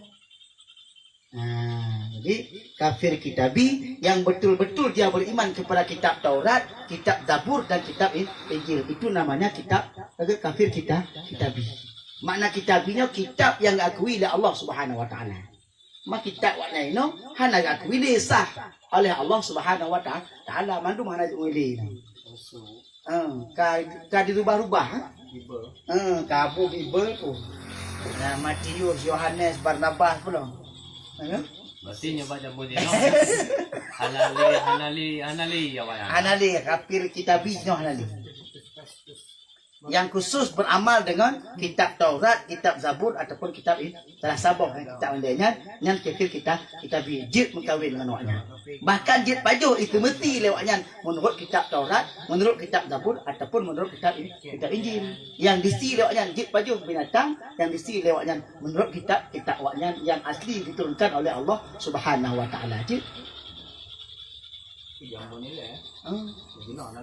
Nah, jadi kafir Kitabi yang betul-betul dia beriman kepada kitab Taurat, kitab Zabur dan kitab In-, Injil, itu namanya kitab, kafir kita-, Kitabi. Makna kitabi nyoe kitab nyang geukui lé Allah Subhanahu wa Taala. Ma kitab awaknyan inoe hana geukui lé sah oleh Allah Subhanahu wa Ta-, Taala, mandum hana geukui lé. Ha, ka, ka dirubah-rubah, ha? Ha, ka bu Bibel tu. Nah, Matius, Yohanes, Barnabas pula. Ha? Berarti nyoe bak jambo jinoe. Hana lé, hana lé, hana lé awaknyan. Hana lé, kafir kitabi nyoe hana lé. Yang khusus beramal dengan kitab Taurat, kitab Zabur ataupun kitab i-, salah saboh, eh, kitab andai nyan, nyan kafir kita, kitabi, jeuet meukawen ngon awaknyan. Bahkan jeuet pajoh, iseumeusti lé awaknyan menurut kitab Taurat, menurut kitab Zabur ataupun menurut kitab i-, kitab Injil. Yang disi lé awaknyan jeuet pajoh binatang, yang disi lé awaknyan menurut kitab, kitab awaknyan yang asli diturunkan oleh Allah Subhanahu wa Taala jeuet.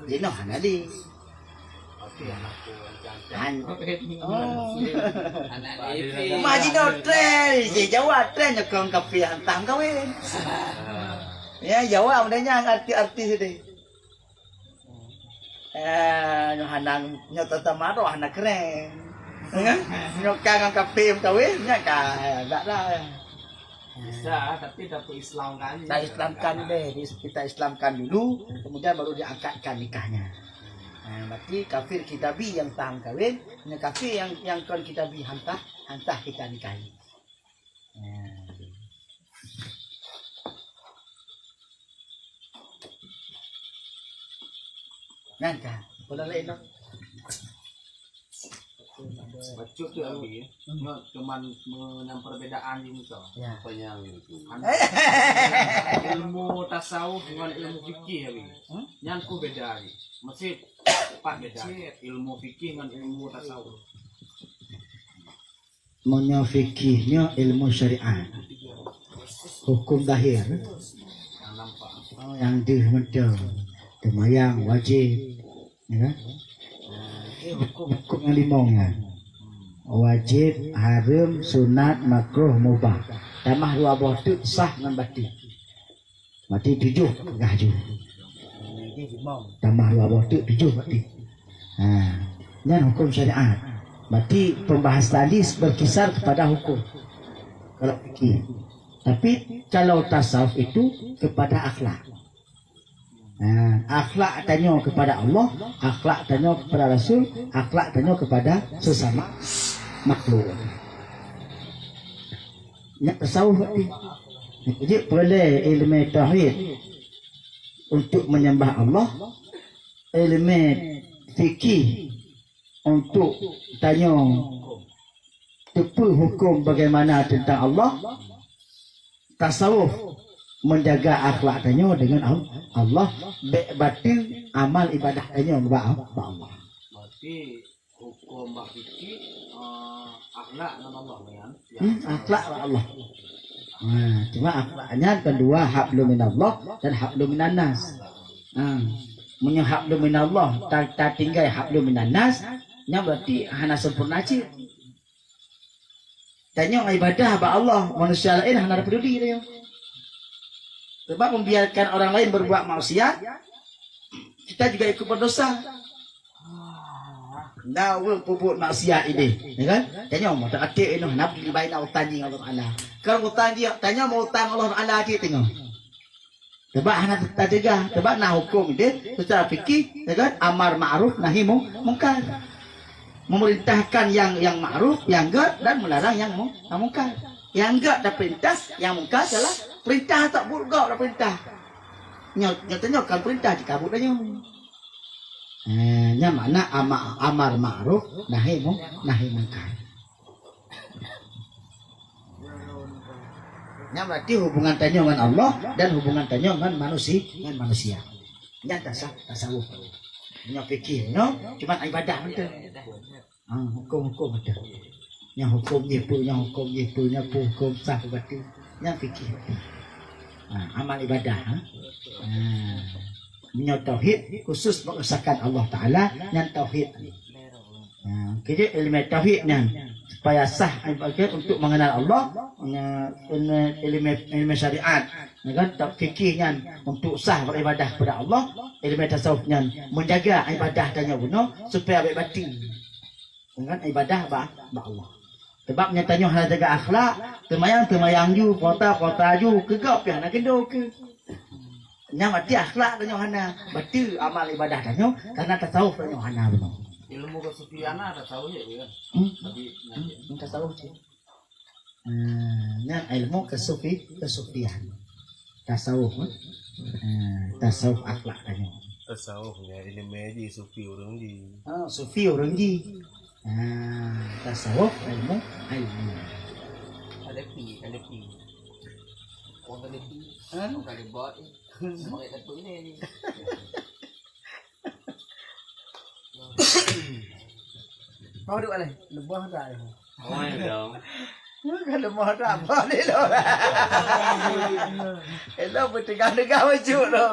Jinoe hana lé. Han-, oh. Ma jinoe tren, si Jawa tren nyoe kon kafé hantam kawin. Ya, Jawa model nyan artis-artis deh. Eh, nyoe hana, nyoe tata maroh hana keren. Nyoe ka ngon kafé kawin, nyoe ka, eh, agak dah. Bisa, tapi kita Islamkan. Kita Islamkan deh, di-, kita Islamkan dulu, kemudian baru diangkatkan nikahnya. Nah, berarti kafir kitabi yang sah kawin, dengan kafir yang, yang kon kitabi hantah, hantah kita nikahi. Nah. Nyan ka, bola lain noh. Bacut tu Abi, ya. Hmm. Nyoe cuman menang perbedaan di muka. Ya. Apa yang itu? An-, ilmu tasawuf dengan ilmu fikih, Abi. Hmm? Nyan ku beda, Abi. Mesti empat beda. Ilmu fikih dengan ilmu tasawuf. Meunyoe fikih nyoe ilmu syariat. Hukum zahir. Oh, nyang deuh mantong. Teumayang wajéb, ya kan? Hukum-hukum nyang limong nyan. Wajéb, hareuem, sunat, makruh, mubah. Tamah dua boh teuk sah ngon batin. Berarti tujoh peugah ju. Tamah dua boh teuk tujoh berarti. Ha, nyan hukum syariat. Berarti pembahasan hadis berkisar kepada hukum. Kalau fikih. Tapi kalau tasawuf itu kepada akhlak. Ha, akhlak tanyoe kepada Allah, akhlak tanyoe kepada Rasul, akhlak tanyoe kepada sesama makhluk. Nyan tasawuf berarti. Jadi, peureulée ilmu tauhid untuk menyembah Allah, ilmu fikih untuk tanyoe teupeu hukum bagaimana tentang Allah, tasawuf menjaga akhlak tanyoe dengan Al-, Allah, bék bateue amal ibadah tanyoe bak, bak Allah. Berarti hukum bak fikih, eh, akhlak ngon Allah, kan? Hmm, akhlak bak Allah. Ha, cuma akhlak nyan kan dua, hablum minallah dan hablum minannas. Ha, meunyoe hablum minallah, ta-, tatinggai hablum minannas, nyan berarti hana sempurna cit. Tanyoe ibadah bak Allah, manusia laén hana peduli tanyoe. Sebab membiarkan orang lain berbuat maksiat, kita juga ikut berdosa. Na ureuëng peubuet maksiat idéh, ya kan? Tanyoe meutak até inoe hana peduli baina utang jih ngon Allah Taala. Kalau utang jih, tanyoe meu utang Allah Taala cit tanyoe. Sebab hana teucegah, sebab na hukum idéh secara fikih, ya kan? Amar ma'ruf nahi mu-, mungkar. Memerintahkan yang, yang ma'ruf, yang gét, dan melarang yang mu-, yang mungkar. Yang gét dah perintah, yang mungkar salah perintah, tak buruk gét dah perintah. Nyoe, nyoe tanyoe kan perintah dikabut dah nyoe. Eh, nyan makna ama-, amar ma'ruf, nahi mu-, nahi mungkar. Nyan berarti hubungan tanyoe ngon Allah dan hubungan tanyoe ngon manusi-, ngon manusia. Nyan tasa-, tasawuf. Nyoe fikih nyoe cuma ibadah beutôi. Ha, hukum-hukum beutôi. Nyan hukum jih peue, nyan hukum jih peue, nyan peue hukum sah peue bateue. Nyan fikih. Ha, amal ibadah, ha. Ha. Meunyoe tauhid khusus mengesahkan Allah Taala, nyan tauhid. Ha, jadi ilmu tauhid nyan supaya sah untuk mengenal Allah, ilmu, ilmu syariat, ya kan, fikih nyan untuk sah beribadah kepada Allah, ilmu tasawuf nyan menjaga ibadah tanyoe bunoe supaya baik batin. Kan ibadah bak, bak Allah. Sebab nyan tanyoe hana jaga akhlak, teumayang-teumayang ju, puasa-puasa ju, keu gob pih hana keundo keu. Nyan berarti akhlak tanyoe hana, beutôi amal ibadah tanyoe, karena tasawuf tanyoe hana bunoe. Ilmu kesufian na tasawuf ya, ya. Hmm? Tapi Hmm, tasawuf cit. Hmm, nyan ilmu kesufi, kesufian. Tasawuf, eh? Hmm, tasawuf akhlak tanyoe. Tasawuf ya, ilmu ji sufi ureueng ji. Ah, sufi ureueng ji. Ah, tasawuf ilmu, ilmu. Ada pi, ada pi. Orang ada pi. Ha? Orang ada bot. Orang ada pi ni. Kau duduk alai. Lebuh dah. Oh, ya dong. Kalau mau tak apa ni lo. Elok bertegang-tegang macam tu.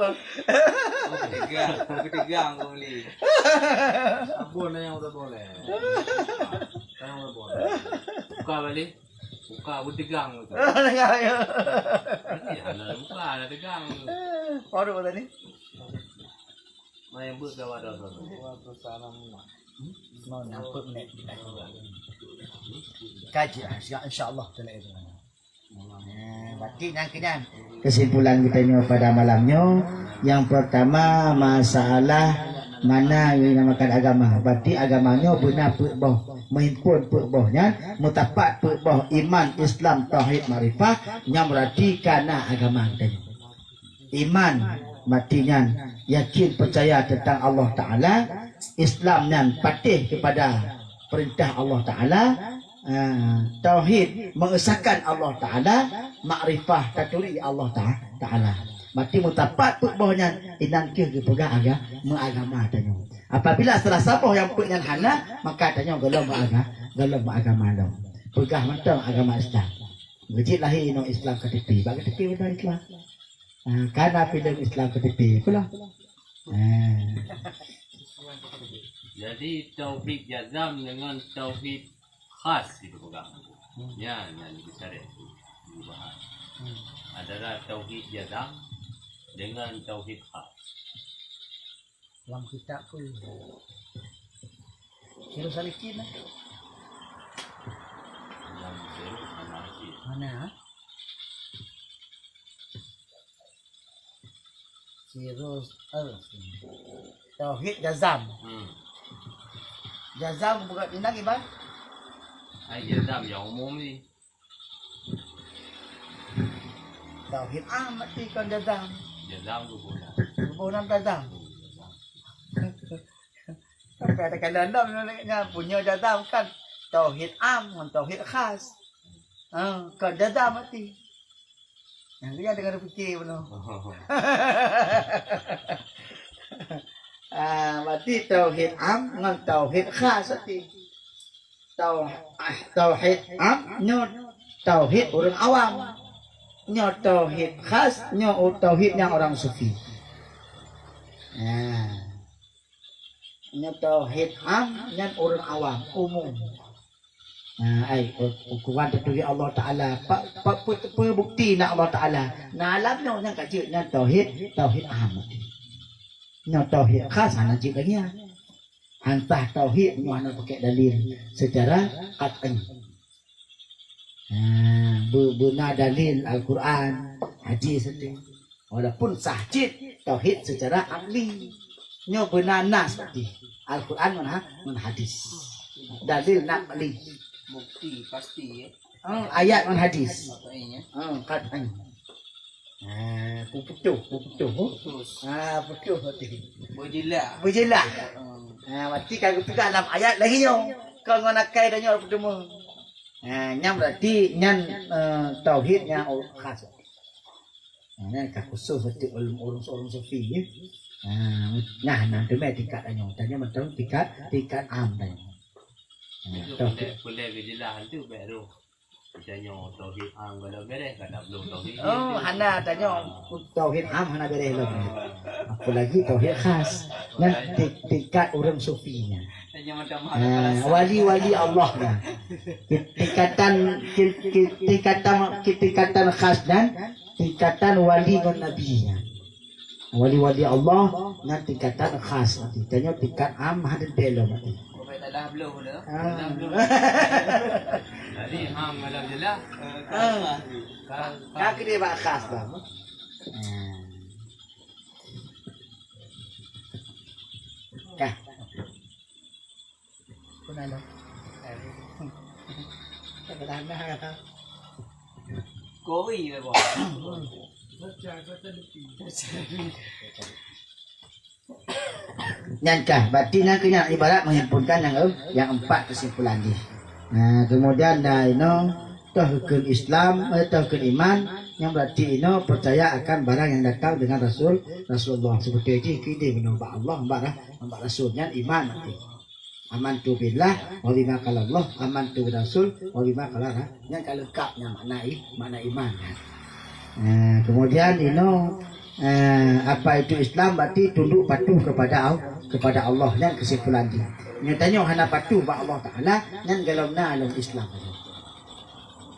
Bertegang, bertegang kau ni. Abon yang udah boleh. Yang udah boleh. Buka balik. Buka bertegang tu. Tengah ya. Nanti hana buka, hana tegang tu. Baru tadi. Main buat gawat dah tu. Mau nampak ni. Kaji ah, insya-, insya-Allah tu lah itu. Eh, berarti nyan ke nyan. Kesimpulan kita nyoe pada malam nyoe, yang pertama masalah mana yang dinamakan agama. Berarti agama nyoe beuna peuet boh, meuhimpon peuet boh nyan, mutapat peuet boh iman, Islam, tauhid, makrifah, nyan berarti kana agama kita nyoe. Iman, berarti nyan yakin percaya tentang Allah Taala, Islam nyan patuh kepada perintah Allah Taala, ah, tauhid, mengesahkan Allah Taala, makrifah, taturi Allah Ta-, Taala. Berarti mutapat peuet boh nyan, inan kheueh geupeugah aga-, meuagama tanyoe. Apabila salah saboh nyang peuet nyan hana, maka tanyoe gohlom meuaga-, gohlom meuagama lom. Peugah mantong agama Islam. Geujit lahé inoe Islam K T P, bak K T P beuna Islam. Ah, kana filem Islam K T P pula. Ah. Jadi tauhid jazam dengan tauhid khas itu pegang. Hmm. Ya, yang lebih syarif itu dibahas. Hmm. Adalah tauhid jazam dengan tauhid khas. Lam kitab pun. Sirus Salikin lah. Lam Sirus Salikin. Mana? Sirus, eh, tauhid jazam. Hmm. Jazam bukan inang iban? Ai jazam yang umum ni. Tauhid am mati kon jazam. Jazam tu bukan. Bukan jazam. Sampai ada kalian dam nyan punya jazam kan tauhid am ngon tauhid khas. Ha, kon jazam mati. Yang dia dengan fikir benar. Ah, berarti tauhid am ngon tauhid khas mati. Tau-, ah, tauhid am nyoe tauhid ureueng awam. Nyoe tauhid khas, nyoe u-, tauhid nyang ureueng sufi. Nah. Nyoe tauhid am nyan ureueng awam, umum. Nah, ai, u-, ukuran taturi Allah Taala, pa, pa, pa, pa bukti na Allah Taala. Na alam nyoe nyang ka jeuet nyan tauhid, tauhid am. Nyoe tauhid khas hana jeuet lagèe nyan. Hantah tauhid nyoe hana pakai dalil secara qat'i. Ha, be-, beuna dalil Al-Quran, hadis tu. Walaupun sah cit tauhid secara akli. Nyoe beuna nas berarti. Al-Quran ngon ha-, ngon hadis. Dalil naqli. Bukti pasti ya. Ha, ayat ngon hadis. Qat'inya. Ha, qat'i. Ha, peuputoh, peuputoh. Putus. Ha, putoh berarti. Berjelas. Berjelas. Hmm. Ha, berarti ka geupeugah dalam ayat lagi nyoe. Kon ngon akai tanyoe peuteumé. Ha, nyan berarti nyan, eh, tauhid nyang khas. Ha, nyan ka khusus untuk ureueng, ureueng sufi, ya. Ha, nah, nyan teumé tingkat tanyoe. Tanyoe mantong tingkat, tingkat am tanyoe. Ha, Itu tauhid. Peureulèe, peureulèe geujeulaih tu bèk roh. Tanyoe tauhid am kalau bèrèh, kada belum tauhid. Oh, hana tanyoe tauhid am hana bèrèh lom. Apalagi tauhid khas. Nyan ti-, tingkat ureueng sufi nyan. Tanyoe macam mana Ah, bahasa? Wali-wali Allah nyan. Ti-, tingkatan, ti-, ti-, tingkatan, ti-, tingkatan khas nyan, tingkatan wali ngon nabi nyan. Wali-wali Allah nyan tingkatan khas. Tanyoe tingkat am hana bèrèh lom. Dah belum dah. Ah. Dah belum. Tadi ham malam jelas. Ah. Ka, ka. Ka kena bak khas dah. Ah. Ka. Pernah dah. Tak pernah dah. Kori dah, Bang. Nyan kah, berarti nyan keuh nyan ibarat menyimpulkan nyang, nyang empat kesimpulan jih. Nah, kemudian dah inoe toh rukun Islam, eh, toh rukun iman, nyang berarti inoe percaya akan barang yang datang dengan Rasul, Rasulullah. Seperti jih kini menurut Allah, bak, bak Rasul nyan iman berarti. Amantu billah wa bima qala Allah, amantu bir rasul wa bima qala ra-, nyan ka leungkap nyan makna i-, makna iman nyan. Eh, kemudian inoe, eh, apa itu Islam, berarti tunduk patuh kepada Al-, kepada Allah, nyan kesimpulan jih. Nyoe tanyoe hana patuh bak Allah Taala, nyan golom na lom Islam.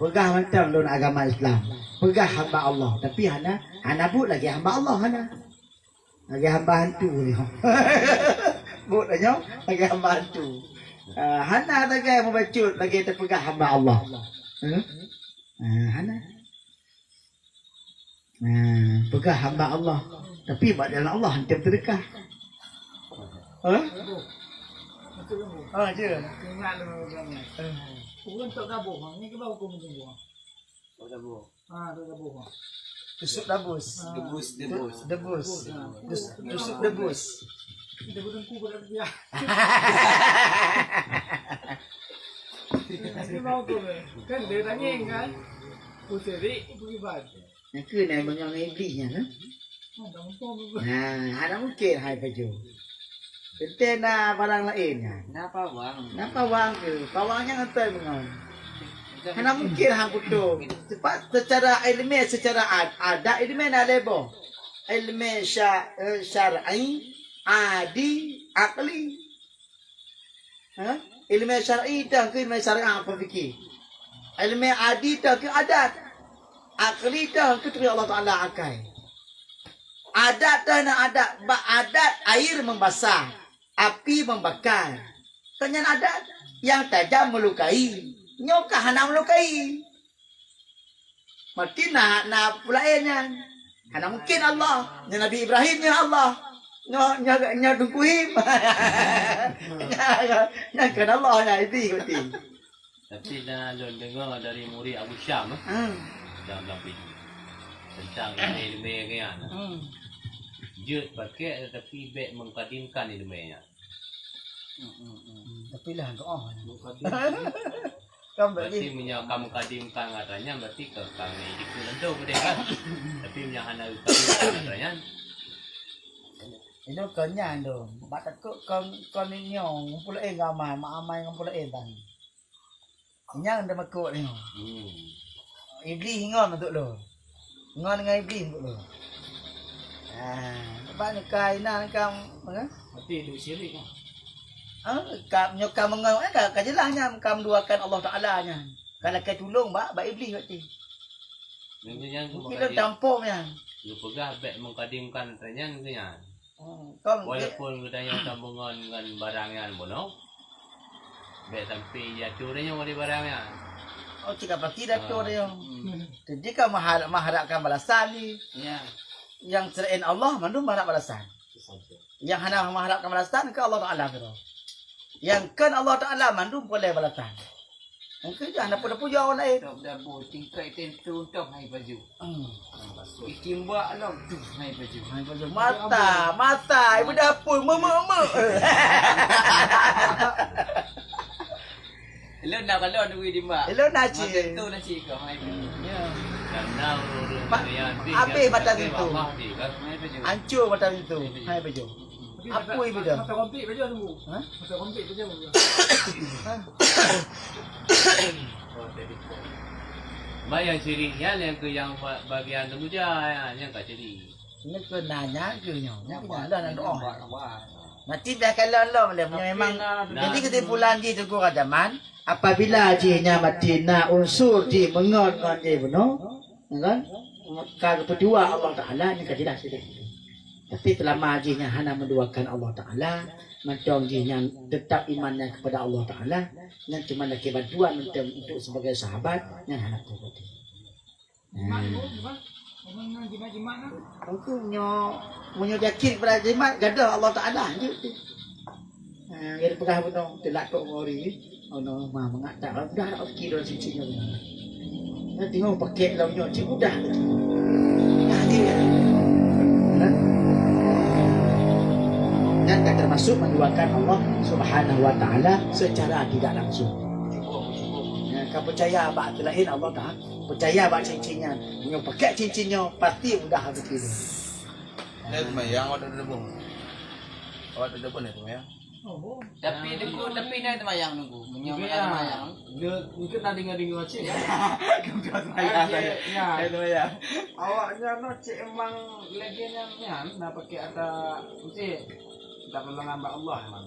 Peugah mantong lôn agama Islam, peugah hamba Allah, tapi hana, hana buet lagèe hamba Allah, hana. Lagèe hamba hantu nyoe. Buet tanyoe lagèe hamba hantu. Ah, hana lagèe mubacut, lagèe teupeugah hamba Allah. Hmm? Ah, hana. Ah, peugah hamba Allah. Tapi bak jalan Allah hantom teudeukah. Ha? Ha, je. Ureueng tok gaboh, ni ke bau hukum tu. Tok gaboh. Ha, tok gaboh. Tusuk dabus. Ha. Debus, debus. Debus. Ha. Dus-, tusuk debus. Debus tengku pada dia. Ni bau hukum. Kan dia tanya kan. Puterik, beribadah. Nyang keuh na meunyoe ngon Iblih nyan, eh? Nah, hana mungkin hai pajoh. Teuntèe na barang laén nyan. Na pawang. Na pawang keuh. Pawang nyan atoi meungon. Hana mungkin hang putôh. Sebab secara ilmiah, secara ad-, adat ilmiah na lhèe boh. Ilmiah sya-, eh, syar'i, adi, akli. Ha? Ilmiah syar'i teuh keu ilmiah syariah, apa fikih. Ilmiah adi teuh keu adat. Akli teuh keu teurimong Allah Taala akai. Adat teuh na adat, bak adat air membasah, api membakar. Kan nyan adat yang tajam melukai. Nyoe ka hana melukai. Makin na, na peue laén nyan. Hana mungkin Allah. Nyoe Nabi Ibrahim nyoe Allah. Nyoe, nyoe, nyoe Teungku Him. Nyoe, nyoe kan Allah nyan, Iblih berarti. Tapi na lôn deungoe dari murid Abu Syam, eh. Hmm. Syam Rafidi. Tentang ilmu-ilmu nyan. Hmm. Jeuet pakai tetapi bèk mengkadimkan ilmu nyan. Hmm, hmm, hmm. Tapi lah doa. Mengkadimkan. Kan berarti berarti meunyoe ka mengkadimkan atra nyan, berarti ka, ka ngon jikheun lom tu beudeh kan? Tapi meunyoe hana geukadimkan atra nyan, itu kon nyan tu. Bak takot kon, kon nyoe, ngumpul laén ngon amai, mak amai ngumpul laén tan. Nyan teumakot nyoe. Hmm. Iblih ngon untuk lôn. Ngon dengan Iblih untuk lôn. Ah, sebab nyoe ka inan ka, apa? Berarti duek syirik kan? Ah, ka, nyoe ka meungon, eh, ka, ka jeulaih nyan, ka meuduakan Allah Taala nyan. Ka lakèe tulông bak, bak Iblih berarti. Mungkin lôn tampông nyan. Geupeugah bèk mengkadimkan atra nyan keu nyan. Hmm, kon walaupun geutanyoe tameungon ngon barang nyan bunoe, bèk sampai jatuh tanyoe di barang nyan. Oh, cit ka pasti jatuh tanyoe. Hmm. Jadi ka meuharap, meuharapkan balasan ni. Ya. Nyang selain Allah mandum meuharap balasan. Nyang hana meuharapkan balasan ke Allah Taala keudroe. Nyang kon Allah Taala mandum poleh balasan. Mungkin dah dapat-dapat jauh lain. Tok dabu tingkai tentu tok hai baju. Hmm. Ikim bak lom tu hai baju. Hai baju. Mata, mata, ibu dapur, memek-mek. Lo nak kalau duit di mak. Lo nak cik. Tentu nak cik kau hai baju. Ya. Karena urut-urut Ma-, yang habis mata tentu. Hai baju. Hancur mata tentu. Hai baju. Apui beda. Mata rompit baju tu. Ha? Mata rompit baju. Ha? Bayang syirik nyan yang ke yang ba-, bagian temuja, ya, yang ka syirik. Ini ke nanya ke nyo. Nyan ke nyan dah nak doa. Mati dah kalau Allah boleh punya memang. Jadi kesimpulan jih Teungku Rajaman, apabila jih nyan mati na unsur jih meungon ngon jih bunoe, kan? Ka geupeudua Allah Taala ni ka jelas syirik. Tapi selama jih nyan hana menduakan Allah Taala, mantong jih nyan tetap iman nyan kepada Allah Taala, nyan cuma lagi bantuan untuk, untuk sebagai sahabat, nyan hana kuat. Hmm. Aku nyo, meunyo yakin kepada jimat, gadoh Allah Taala, jeuet tu. Ha, dia peugah bunoe, teulak tok ngori. Oh no, ma mangat tak mudah tak rezeki dalam sisi nyoe. Nah, tengok pakai dalam nyoe, cik mudah. Nah, dia. Nah. Dan tak termasuk menduakan Allah Subhanahu wa Taala secara tidak langsung. Ya, kau percaya bak selain Allah Taala, percaya bak cincin nyan. Nyoe pakai cincin nyoe, pasti mudah rezeki. Nah, semayang awak tak ada pun. Awak tak ada pun ya semayang. Tapi Teungku, tapi na teumayang Teungku. Meunyoe na teumayang. Dia mungkin na dengar-dengar cik. Kau teumayang. Cik, ya. Saya teumayang. Awak nyan no cik emang lagi nyan, nyan na pakai ada cik. Minta pertolongan bak Allah emang.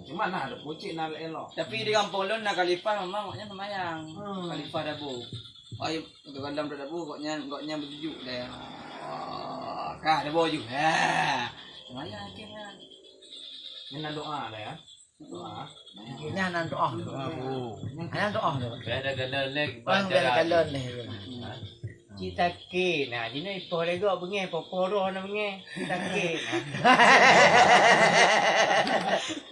Cuma na ada pucik na elok. Tapi di kampung lôn na khalifah memang awaknyan teumayang. Hmm. Khalifah Dabu. Ai, dalam Dabu gobnyan, gobnyan berjujuk deh. Oh, kah Dabu ju. Ha. Teumayang akhirnya. Nyan na doa dah ya. Doa. Nyan na doa. Doa, Bu. Nyan doa tu. Dah ada galon lagi. Bang, dah ada galon lagi. Cit sakét. Nah, jinoe ipoh lego beungéh, popo roh na beungéh. Cit sakét.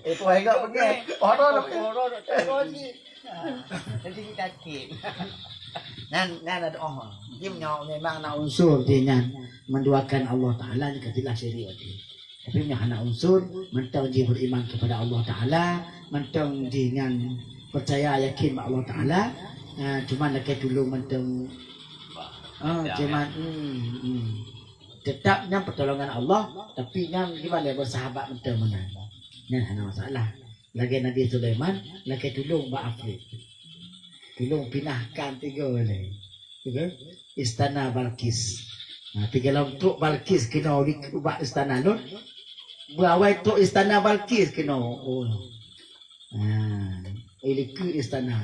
Ipoh lego beungéh, popo roh na, popo roh na, popo roh cit. Jadi cit sakét. Nan, nan ada doa. Jadi nyoe memang na unsur dia nyan menduakan Allah Taala ni katilah syirik. Tapi meunyoe hana unsur, mantong jih beriman kepada Allah Taala, mantong jih nyan percaya yakin bak Allah Taala, ah, cuman lakée tulông mantong. Ah, cuman, hmm, hmm. Tetap nyan pertolongan Allah, tapi nyan gimana bersahabat mantong meunan. Nyan hana masalah. Lagée Nabi Sulaiman, lakée tulông bak Afrit. Tulông pinahkan tiga lé. Tiga. Istana Balkis. Ha, tiga lom trok Balkis keunoe di, bak istana lôn. Beuawai trok istana Balkis keunoe. Oh. Ha, ilikeue istana.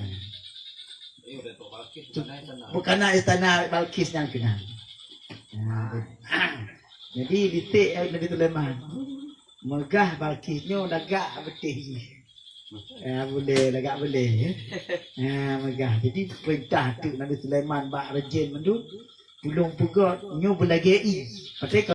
Bukan na istana Balkis nyang keunan. Ha. Jadi, diték, eh, Nabi Sulaiman. Meugah Balkis nyoe lagak beuteh jih. Ya, boleh, lagak boleh, ya. Ya, meugah. Jadi, peurintah teuk Nabi Sulaiman bak rejen mandum, tulông peugöt nyoe beulagée ié. Patéh